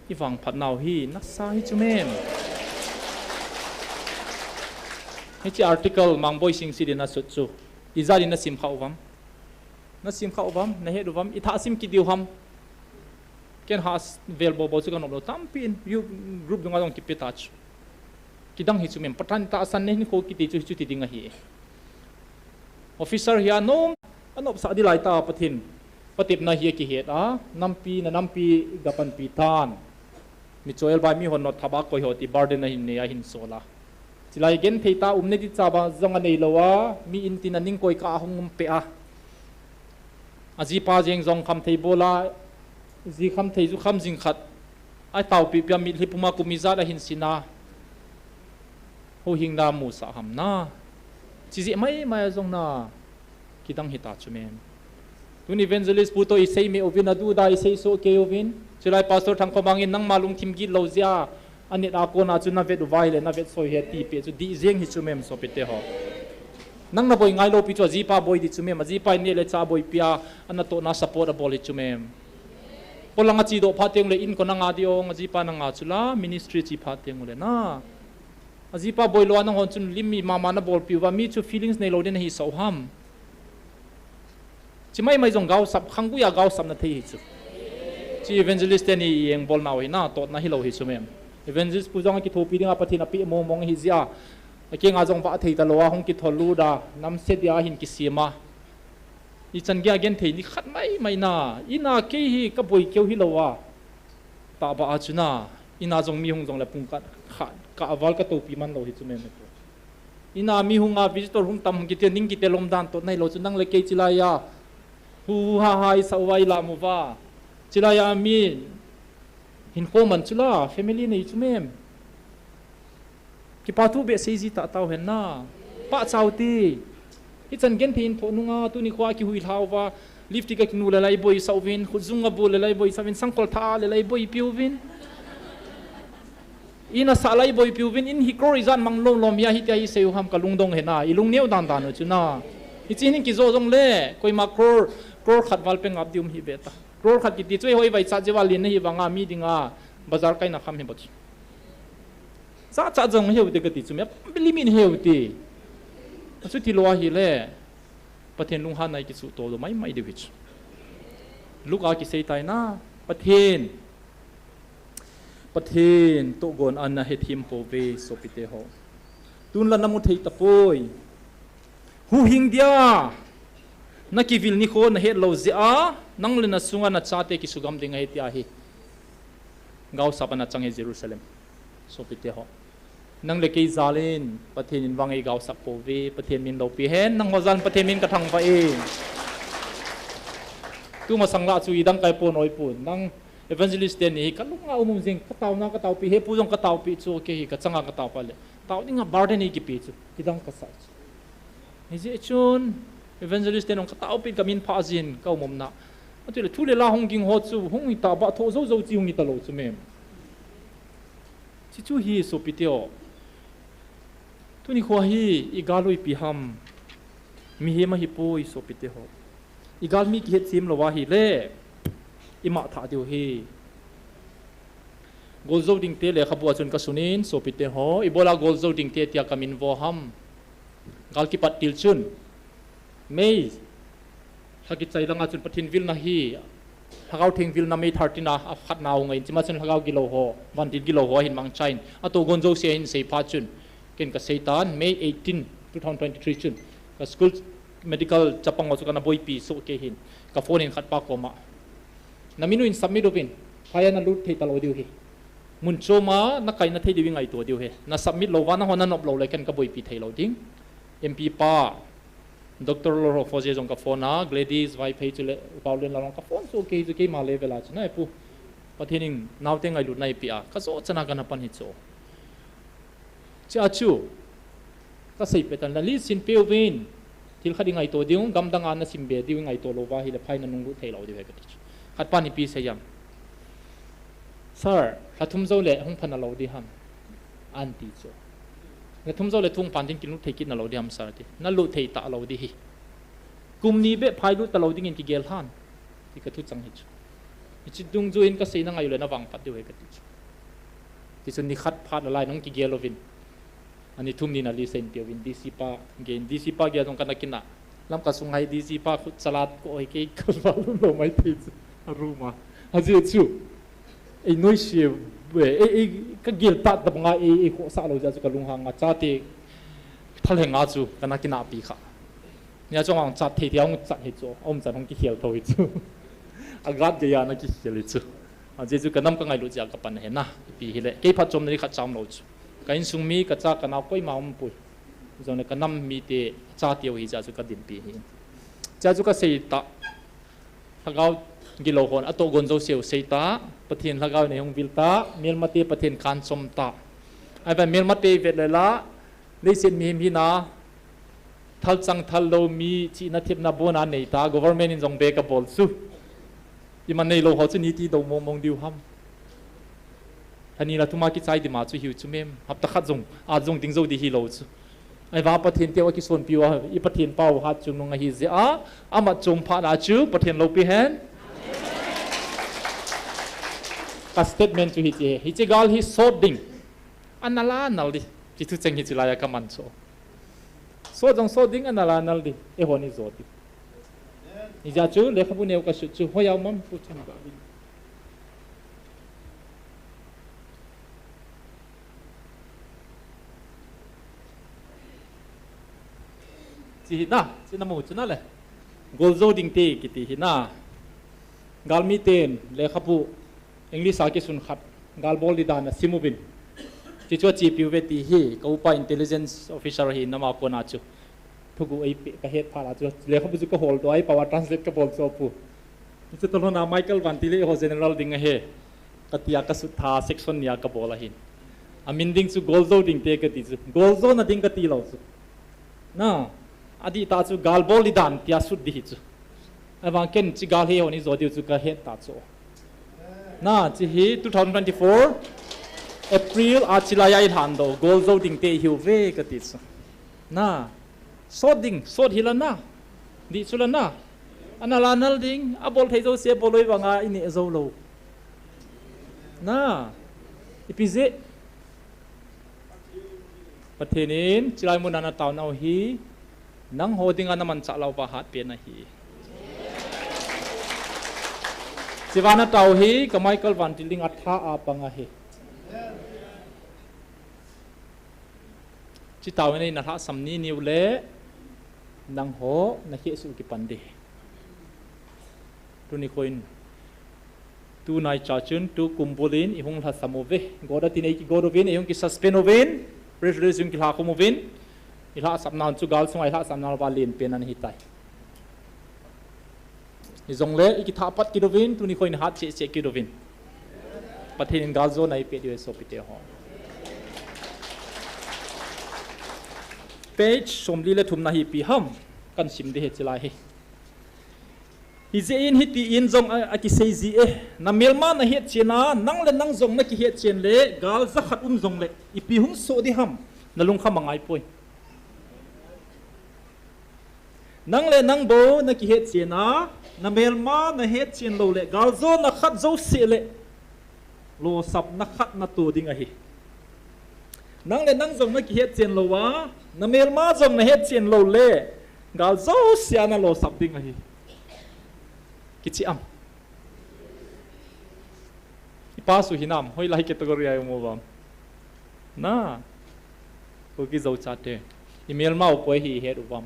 Ivangphat nau hi, nasa hi chu mem. Hiche article Mangboi Singsit in asut chu. Ijat in nasim khau vam. Nasim khau vam, nahet u vam, itha sim kit diu ham. Ken ha vel bobo chu kanop lou tampi in, you group dunga jong kipe ta chu. Kidang hi chu mem, Pathen tahsan nei hin kho kiti chu, chu ti ding ahi. Officer hi anom, anop sa di lai ta Pathen. Patepna hi akihet a, nampi, na nampi ga panpi tan. Mi choel bai mi hon not thaba koi ho ti burden ahin nei ahin sola. Chilai genthei ta um ne ti chaba jong anei lou a, mi in tin aning koi ka ahung um pe a. Ajipa jeng jong khamthei bola, ji khamthei ju kham jing khat. Ai taupi pia mitlhi puma kum ijat ahin sina. Huhhingna musa ham na. Chiji mai mai jong na. Kidang hita chu mem. Tun evangelist pu to isei me uvin, aduda isei so ke uvin. Chulai pastor Thangkhomang in nangma lungthim git lou jia. Anit a kona chu navet uva hile, navet soi he ti pe chu di jeng hi chu mem sopite ho. Nang naboi ngai lou pi chu ajipa boi di chu mem, ajipa in neh le chah boipi a, anatohna support abol hi chu mem. Polanga chi doh phat teng le in ko nanga di ong, ajipa nanga chu la, ministry chi phat teng le na. Ajipa boi lou a nanghon chun lim mi mama nabolpi uva, mi chu feelings nei lou din ahi sou ham. Chi mai mai jong gaosap, khanggui a gaosap na thei hi chu. Chi evangelist teni i engbol nau hi na, totna hi lou hi chu mem. Evangelist pu jong akithopi dinga Pathen ape mong mong hi jia. Akenga jong va thei ta lou a, hung kithol lu da, namse dia hin kisima. Ichan gei a genthei ni khat mai mai na, ina kei hi kaboi keu hi lou a. Tahba a chu na, ina jong mi hung jong le pung khat, khat, ka aval ka topi man lou hi chu mem hi pu. Ina mi hung a visitor hung tam hung kiti, ning kiti lom dan to nai lou chu nang le kei chilai a. Hu hu ha ha i sa uva i la mu va. Chilai a mi hin kho man chu la, family nei chu mem. Kipa thu behseh ji ta tau hen na. Pah chau ti. Hichan genthei in tho nunga, tuni khoa kihui lhau va. Lipstick a kinu le lai boi sa uvin, khut jung a bu le lai boi sa uvin, sangkol tha le lai boipi uvin. Ina sa lai boipi uvin, in hi crore ijat mang lom lom hia hitia hi sei u ham ka lungdong hen na. I lungneo dan dan u chu na. Hichi hin kijo jong le, koima crore, crore khat val pe ngap di um hi ve ta. Crore khat kiti chu i hoi vai cha je val lin na hi vanga mi dinga, bazar kai na kham hi bo chu. Cha cha jong heu te kati chu me, limit heu te. Achu ti lou ahi le. Pathen lunghanna i kisu to do mai mai deu hi chu. Luka kisei tai na, Pathen. Pathen tohgon a na hethem pouve sopite ho. Tun la na mu thei tapoi. Huhhing dia. Na kivil nikho na het lou jeh a, nang le na sunga na chate kisugam ding ahi ti ahi. Gaosap a na chang hi Jerusalem. Sopite ho. Nang le kei jal in, Pathen in vang ei gaosap pouve, Pathen min loupi hen, nangho jal in Pathen min ka thangvah e. Tumasang la chu i dang kai pon oi pon, nang evangelist teni hi ka lunga um um jing, ka taona ka taopi, he pu jong ka taopi chu, kei hi ka changa ka taopa le. Tao dinga burden ei kipe chu, i dang ka sa chu. Hijeh chun, evangelist teni jong ka taopi ka min pha jin, ka um um na. Atu le thu le la hung ging ho chu, hung i ta ba tho jou jou chi hung i ta lou chu mem. Chi chu hi sopite ho. Tuni khoa hi i gal u ipi ham. Mihem ahi poi sopite ho. I gal mi kihet sem lou ahi le. I mah tha diu hi. Gol jo ding te le khabu a chun ka sunin sopite ho. I bola gol jo ding te tia ka min vo ham. Gal kipat til chun. May, lha kichai langa chun Pathen vilna hi, Lhagao Theng vilna May thirteen a, a khatna u ngai in, chima chun Lhagao gilou ho, vantil gilou ho ahin mangcha in, atohgon jouse ahin sei phat chun, ken ka sei tan, May eighteen, two thousand twenty-three chun, ka school medical chapang ho chu kana boipi soh kei hin, ka phone in khatpa koma, na min u in submit uvin, phai a na lut thei talou diu hi. Mun chom a, na kaina thei diu i ngaito diu hi. Na submit lou va, nangho na nop lou le ken ka boipi thei lou ding. M P pa, Doctor Lorho Foje jong ka phone a, Gladys Vaiphei chule, Paulin Lalong ka phone chu kei chu keima level a chu nai pu. Pathen in naote ngailutna eipeh a, ka jo chana kana pan hi chu. Chia chu, ka sei peh tan la, list sim peh uvin, thil khat i ngaito diu, gamdang a na sim be diu i ngaito lou va hile phai na nunglut thei lou diu hi ka ti chu. Khat pan ipi sei em. Sir, lha thum jou le hung pha na lou di ham. An ti chu. Lha thum jou le thung pan ding kin lut thei kit na lou di ham sir ti. Na lut thei ta lou di hi. Kum ni beh phailut talou dingin kigel hen. Ti ka thuchang hi chu. Hiche dungjuiyin ka seina ngai u le na vangphat diu ahi ka ti chu. Ti chu ni khat phat nalai nung kigel uvin. Ani thum ni nali seiyin pe uvin D C pa, gen D C pa gel jong kana kinah. Lamka sunga hi D C pa khut chalat ko hi kei ka valut lou mai thei chu. A room a. Ajeh chu. Ei noise, ei, ei, ka gel ta ta banga ei, ei khohsah lou jeh chu ka lunghang a chate. Thalheng a chu kana kinahpi kha. Nia chong ang chat thei thei ang chat hi chu. Aum chan hung kikhel tho hi chu. A guard gei a na kikhel hi chu. Ajeh chu ka nam ka ngailut jeh a ka pan ahi na. Ipi hile. Kei phatchomna ding khat cham lou chu. Ka insung mi, ka cha, ka nao koima umpoi. Jongle ka nam mite, chateu hi jeh chu ka dinpi ahi. Jeh chu ka sei ta. Lhagao gilou hon, atoh gon jouseu sei ta. Pathen lhagao in eihung vil ta. Melmate Pathen kanchom ta. Ahivangin melmate vet le la. Leiset mihem hina. Thalchang thal lou mi, chihna thepna bon a nei ta, government in jong be ka bol chu. Ima neilou ho chu niti dou mong mong diu ham. Lha ni lha thum a kichai dima chu hiu chu mem. Hapta khat jong, a jong ding jou di hilou chu. Ahivang Pathen teu a kisonpiu a, i Pathen pau hat chungnung ahi jeh a, ama chom phat na chu, Pathen loupi hen. Ka statement chu hiche, hiche gal hi sot ding. Ana la nal di. Ti thucheng hiche laiya ka man chu. Sot jong sot ding, ana la nal di. Eihon i jo di. Hijeh chu, lekhabu neo ka sut chu, hoiya um am pu chun ka. Chi hi na, chi na mu chu na le. Gol jo ding te kiti hi na. Galmi ten, lekhabu, English a kisun khat, gal bol di dan a sim uvin. Chi chu a chepi uve ti hi, ka upa intelligence officer hi nama kona chu. Thugu ei pe, ka het phat a chu, lekhabu chu ka hol doh a, ei pao a translate ka bol chu pu. Hichu tolhon a Michael Vantil eiho general ding ahi. Ka tia ka sut tha section nia ka bol ahin. A min ding chu gol jo ding te ka ti chu. Gol jo na ding ka ti lou chu. Na, adih tah chu gal bol di dan tia sut di hi chu. Ahivang ken chi gal hi hon i jo diu chu ka het ta chu. Na, chi hi two thousand twenty-four April a chi laiya i lhan doh, gol jo ding te i hiu ve ka ti chu. Na, sot ding, sot hi la na. Dih chu la na. Ana la nal ding, a bol thei jouse bol lou vanga i neh jou lou. Na, ipi jeh. Pathen in, chilai mun a na tao nau hi, nangho dinga na manchah lou va hat pen ahi. Chiva na tao hi, ka Michael Vantil ding a tha a pang ahi. Chi tao in ei na lhahsam ni niu le, nangho na khehsuh kipan di. Tuni kho in, tu naicha chun, tu kum bul in, i hung lhasam uve. Goda tin ei kigot uvin, ei hung ki suspend uvin, press release jong kilha khum uvin, i lhahsapna chu gal sunga i lhahsapna va len pen ana hitai. Hijongle, i kithah pat kit uvin, tuni kho in hat cheh cheh kit uvin. Pathen in gal jona ei pe diu ahi sopite ho. Page somli le thum na hi ipi ham, kan sim di hi chilai hi. Hijeh in hiti in jong a, a kisei ji e, na melma na hetchen a, nang le nang jong na kihetchen le, gal jakhat um jongle, ipi hung soh di ham, na lungkham a ngai poi. Nang le nang bou na kihetchen a, na melma na hetchen lou le, galjona khat jouse le, losapna khat na to ding ahi. Nang le nang jong na kihetchen lou a, na melma jong na hetchen lou le, gal jouse a na losap ding ahi. Kichi am. I pass u hinam, hoilai category a i um uvam. Na, Kuki Zo chate. I melma u koi hi i het uvam.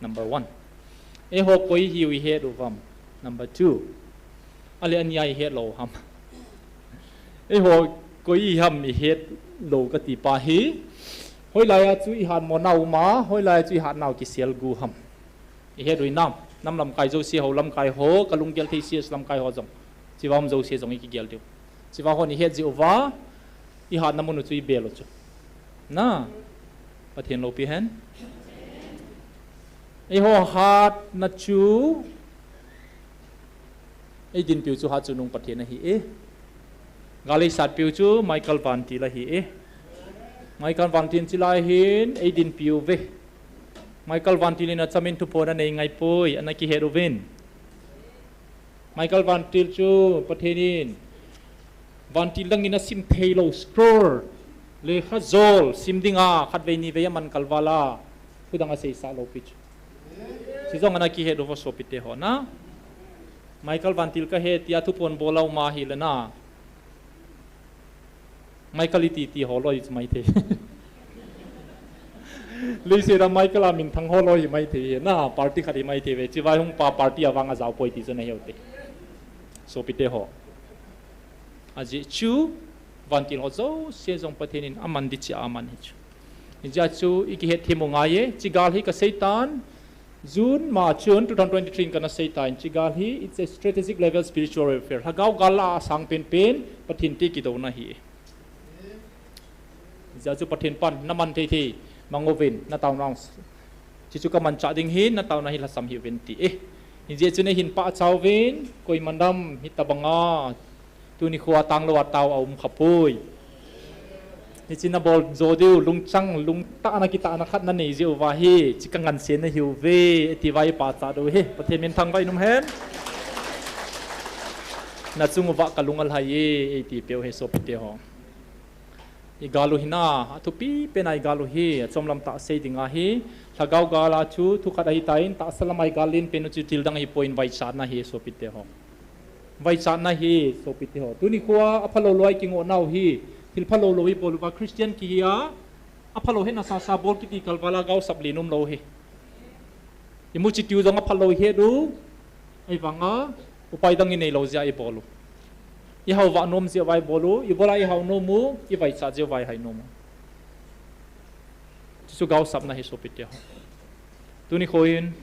Number one. Eiho koi hi u i het uvam. Number two. Ale ania i het lou ham. Eiho koi hi ham i het lou kati pa hi. Hoilai a chu i hatmo nau um a, hoilai a chu i hat nau kisel gu ham. I het u hinam, nam lamkai jouse ho, lamkai ho, ka lunggel thei C S lamkai ho jong. Chiva um jouse jong i kigel diu. Chiva hon i het ji uva, i hatna mun u chu i bel u chu. Na, Pathen loupi hen. Eiho hatna chu, ei dinpiu chu hat chungnung Pathen ahi e. Gal ei satpiu chu Michael Vantil ahi e. Michael Vantil chilai hin ei dinpiu ve. Michael Vantil in achamin thuphon anei ngai poi, ana kihet uvin. Michael Vantil chu Pathen in Vantil dang in asim thei lou scroll, lekha jol sim dinga khatvei nivei aman kalval a, thudang aseisah lou pi chu. Chujong ana kihet uvo sopite ho na. Michael Vantil kahe tia thuphon bol a um ahile na, Michael iti ti ho loi chu maithei. Leiset a Michael a minthang ho loi hi maithei, na party khat hi maithei ve. Chivai hung pa party a vang ajao poi ti chu nahe ute. Sopite ho. Ajeh chu Vantil ho jouse jong Pathen in aman di cheh a aman hi chu. Hijeh chun ikihet them u ngai e, hiche gal hi kasei tan, June, March, June two thousand twenty-three in kana sei tan, hiche gal hi, it's a strategic level spiritual warfare. Lhagao gal a asang penpen, Pathen te kidouna ahi. Hijeh chun Pathen pan, naman thei thei, mang uvin, na taona. Hichu kamanchah ding ahin, na taona hi lhasam hih uvin ti e. Hijeh chun eihin pachat uvin, koiman dam hitabanga, tuni khoa tanglou a tao aum khapoi. Hiche nabol jo diu, lungchang, lungtahna kitahna khat nanei jeh uva hi, hiche kangansena ahiuve, iti uva ipachat u hi, Pathen min thangvah in um hen. Nachung uva kalung alhai e, eiti peu hi sopite ho. Igal u hi na, athupi pen a igal u hi, achomlam tah sei ding ahi, lhagao gal a chu, thukhat ahitan, tahsa lam a igal len pen u chu thildang ahipoi, vaichatna ahi sopite ho. Vaichatna ahi sopite ho. Tuni khoa aphalou lou a ikingoh nau hi, thil phalou lou ibol uva Christian kihi a, aphalou hetna sasa bol kiti kalval a gaosap len umlou hi. Imu chitiu jong aphalou ihet u, ahivanga upai dang ineilou jeh a ibol u. Ihaovah nom jeh uva ibol u, ibol a ihao nom u, ivaichat jeh uva ihai nom u. Chuchu gaosapna ahi sopite ho. Tuni khoin,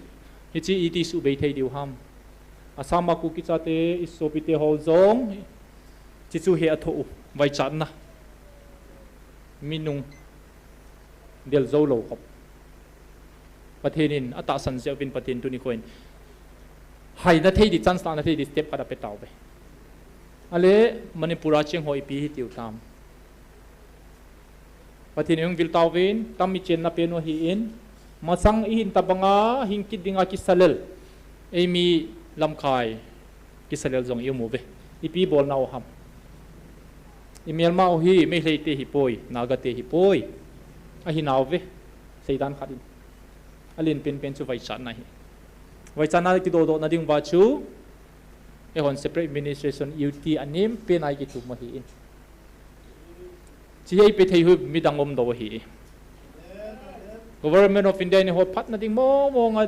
hiche iti subei thei diu ham. Assam a Kuki chate, isopite ho jong, hichu hi athoh u, vaichatna. Minung del jou lou khop. Pathen in atahsan jeh uvin Pathen tuni khoin haina thei di, chance lahna thei di step khat ape tauve. Ale Manipur a cheng ho ipi hitiu tam. Pathen in hung vil tauvin, tam ichenna pen u ahin, masang ihin tabanga hing kit dinga kisalel, eimi lamkai kisalel jong i um uve. Ipi bolna u ham. I melma u hi Meitei te hipoi, Naga te hipoi. Ahinauve. Seidan khat in. Alen penpen chu vaichatna ahi. Vaichatna kidodohna ding uva chu, eihon separate administration U T anem pen a ikitum u ahin. Hiche hi ipi thei u midang umlou ahi. Government of India in eiho phatna ding mong mong a,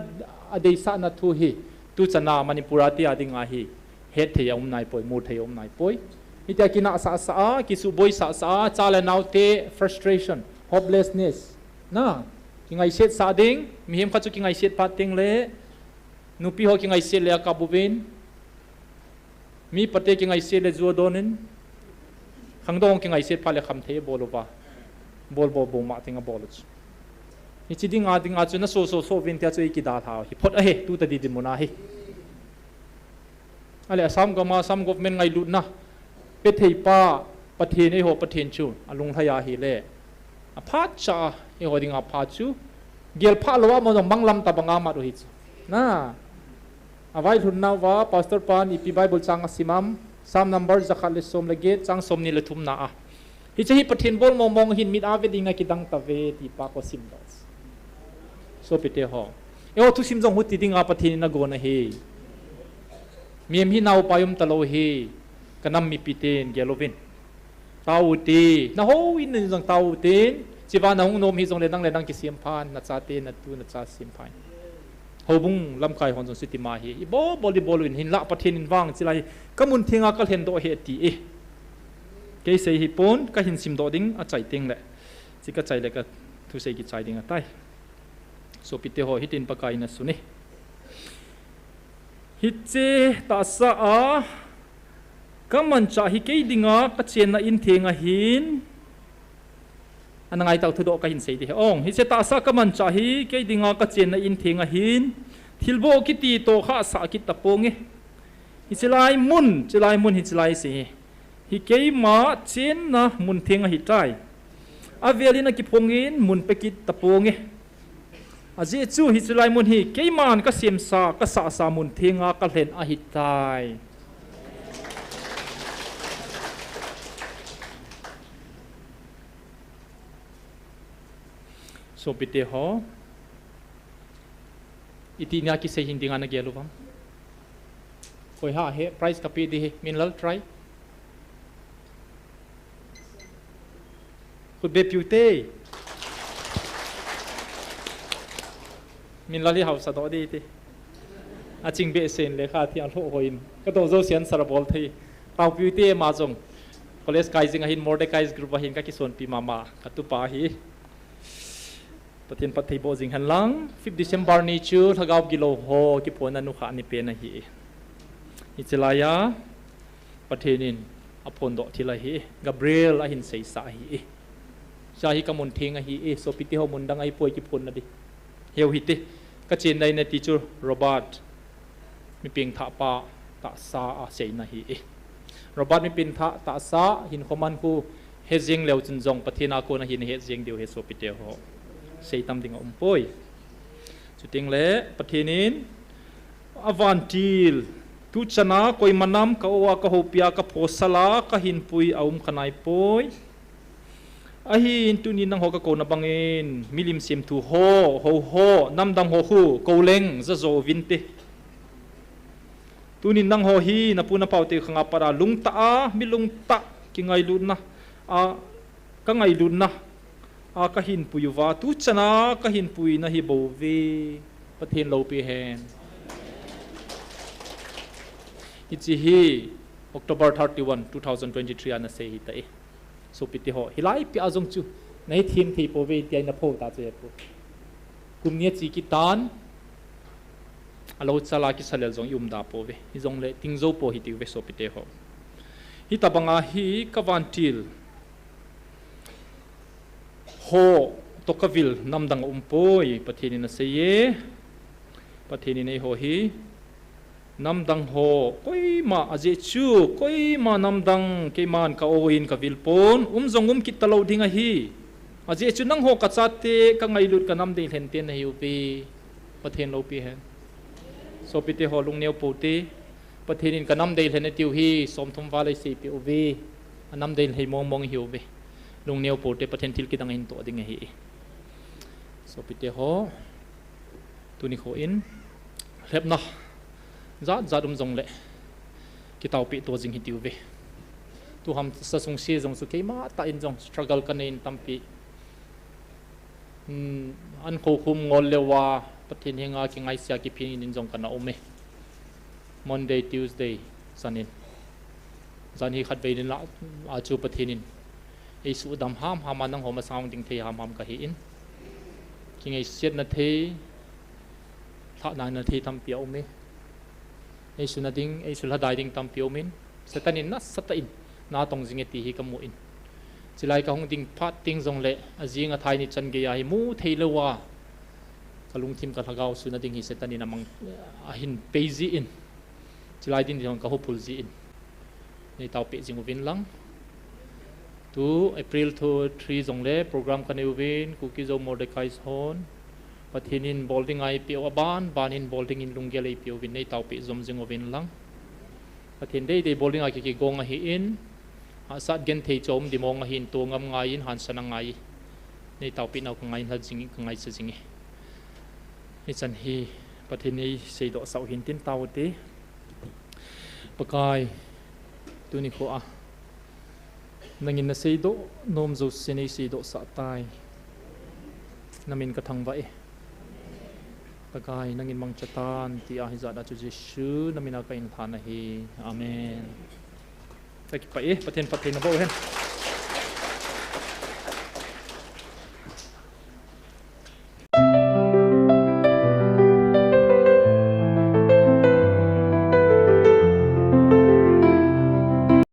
adeisahna thu hi, tuchan a Manipur a tia dinga hi, hetthei aum naipoi, muthei aum naipoi. Hitia kinahsah sah a, kisuhboi sah sah a, cha le nao te frustration, hopelessness. Na, kingaiset sah ding, mihem khat chu kingaiset phat teng le, nupi ho kingaiset le akap uvin, mi pate kingaiset le ju adon in, khangdong kingaiset phat le khamthei abol uva, bol bol bol mah teng abol u chu. Hiche dinga, dinga chu naso so so uvin tia chu ikidalha hi phot ahi, tuta di dinmun a hi. Ale Assam gam a, Assam government ngailutna pethei pa Pathen, eiho Pathen chu alunglhai ahile, aphat cha a, eiho dinga phat chu, gel phat lou a mo jong manglam tabanga mat u hi chu. Na, availhun nauva, Pastor pan ipi Bible chang asim am, Psalm number jakhat le som le get, chang somni le thumna a. Hiche hi Pathen bol mong mong ahin, mit a ve ding a kidang tave, ti pa ko sim doh. Sopite ho. Eiho thusim jong huti dinga Pathen in agon ahi. Mihem hi nao pa um talou hi. Ka nam mipi ten gel uvin. Tao ute, nahou in jong tao ute. Chiva nahung nom hi jongle nang le nang kisem phan, nachate, natu, nacha sem phan. Houbung lamkai hon jong chuti ma hi. Ibol bol, ibol uvin hinlah Pathen in vang chilai. Ka mun thenga kalhen doh ahi ati e. Kei sei hipon, kahin sim doh ding, achai teng le. Hiche kachai le kathusei kichai ding ahitai. Sopite ho, hitin Pakai in asun e. Hiche tahsa a kamanchah hi kei dinga kachenna in theng ahin. Ana ngaitau thudoh kahin sei ding ahi. Ong, hiche tahsa kamanchah hi kei dinga kachenna in theng ahin. Thilboh kiti toh khahsah kit taponge. Hiche lai mun, hiche lai mun, hiche lai sei hi. Hi keima chenna mun theng ahitai. Avel in akiphongin mun pe kit taponge. Ajeh chu hiche lai mun hi keiman kasemsa, kasahsa mun thenga kalhen ahitai. Sopite ho, iti nia kisei hin dinga nagel uvem? Koi ha he, prize kapeh ding hi, Minlal try. Khut beh piu te. Minlal hi hausa doh ding te. Aching behseh in lekha thi a lhoh hoi in. Kadoh jouse answer abol thei. Tao piu te ama jong. College kai jing ahin Mordecai's group ahin kakisonpi mama. Katupa ahi. Pathen phattheiboh jing hen lang, fifth December ni chu lhagao gilou ho kiphonna nukhah ni pen ahi. Hiche laiya, Pathen in aphondoh thil ahi, Gabriel ahin seisah ahi. Hiche hi kamun theng ahi, sopite ho mun dang ahipoi kiphonna ding. Heu hite, kachennai nati chu Robert. Mi pengthah pa tahsa a seina ahi. Robert mi pengthah tahsa hinkho man khu hejeng leu chun jong Pathen a kona hin het jeng diu ahi sopite ho. Seitam ding aumpoi. Chuteng le Pathen in avantil tuchan a koima nam ka-o a kahoupi a kaphosal a kahinpui aum khanaipoi. Ahin tunin nangho kakouna bangin, milim semthu ho, hou ho, namdang ho khu, kouleng, jajo uvinte. Tunin nangho hi, napu napau te khanga pat a, lungtah a, mi lungtah, kingailutna, a, kangailutna, a, kahinpui uva, tuchan a, kahinpui nahi bouve, Pathen loupeh hen. Hiche hi, October thirty-one, two thousand twenty-three a nasei ahitai. Sopite ho, hilai pia jong chu, nahi them thei pouve, tia ina pho ta chu hepu. Kum ni achi kitan, alou chala kisalel jong i umda pouve. Hijongle, ting jou pou hitiuve sopite ho. Hitabanga hi kavantil. Ho, toh kavil namdang aumpoi, Pathen in aseiye. Pathen in eiho hi. Namdang ho, koima, ajeh chu, koima namdang, keiman ka-o in kavil pon, um jong um kit talou ding ahi. Ajeh chu nangho kachate, kangailut kanamdei lhente nahiuve. Pathen loupeh hen. Sopite ho lungneo poute. Pathen in kanamdei lhen atiu hi, somthum val eiseipeh uve. Anamdei lhei mong mong ihiuve. Lungneo poute, Pathen thil kidang ahin toh ding ahi. Sopite ho. Tuni kho in, lhepna, jat jat um jongle, kitaopeh to jing hitiuve. Tuham sa sungse jong chu keima tah in jong struggle kanei in tampi. Hmm, an khoukhum ngol leuva, Pathen henga kingaisea kiphin in jong kana ume. Monday, Tuesday, jan in. Jan hi khatvei in la, a chu Pathen in. Eisudam hamham a nangho masang ding thei hamham kahi in. Kingaisetna thei, lhahnana thei tampi aume. Eisuna ding, eisulhadai ding tampi aumin. Satan in nasatah in, natong jinge ti hi kamu in. Chulai kahung ding phat teng jongle, ajing athai ni chan geiya hi mu thei louva. Kalungthim kalhagao suna ding hi Satan in amang, ahin pei jin. Chulai din jong kahuphul jin. Neitaopeh jing uvin lang. Tu April thu three jongle program kanei uvin, Kuki Zo Mordecai's hon. Pathen in bol ding eipeh u aban, ban in bol ding in lunggel eipeh uvin neitaopeh jom jing uvin lang. Pathen deidei bol ding a kikigong ahin. Hahsat genthei chom dimong ahin tongam ngai in hansan angai. Neitaopeh nau kangai lha jing, kangaisa jing e. Hichan hi Pathen in eiseidoh sah u hintin taute. Pakai, tuni kho a. Nangin naseidoh nom jouse neiseidoh sah tai. Namin kathangvah e. Pakai, nangin mangcha tan, tia hijat a chu Jesu, namin a ka inlhan ahi. Amen. Kakipah e, Pathen phatthei naboh hen.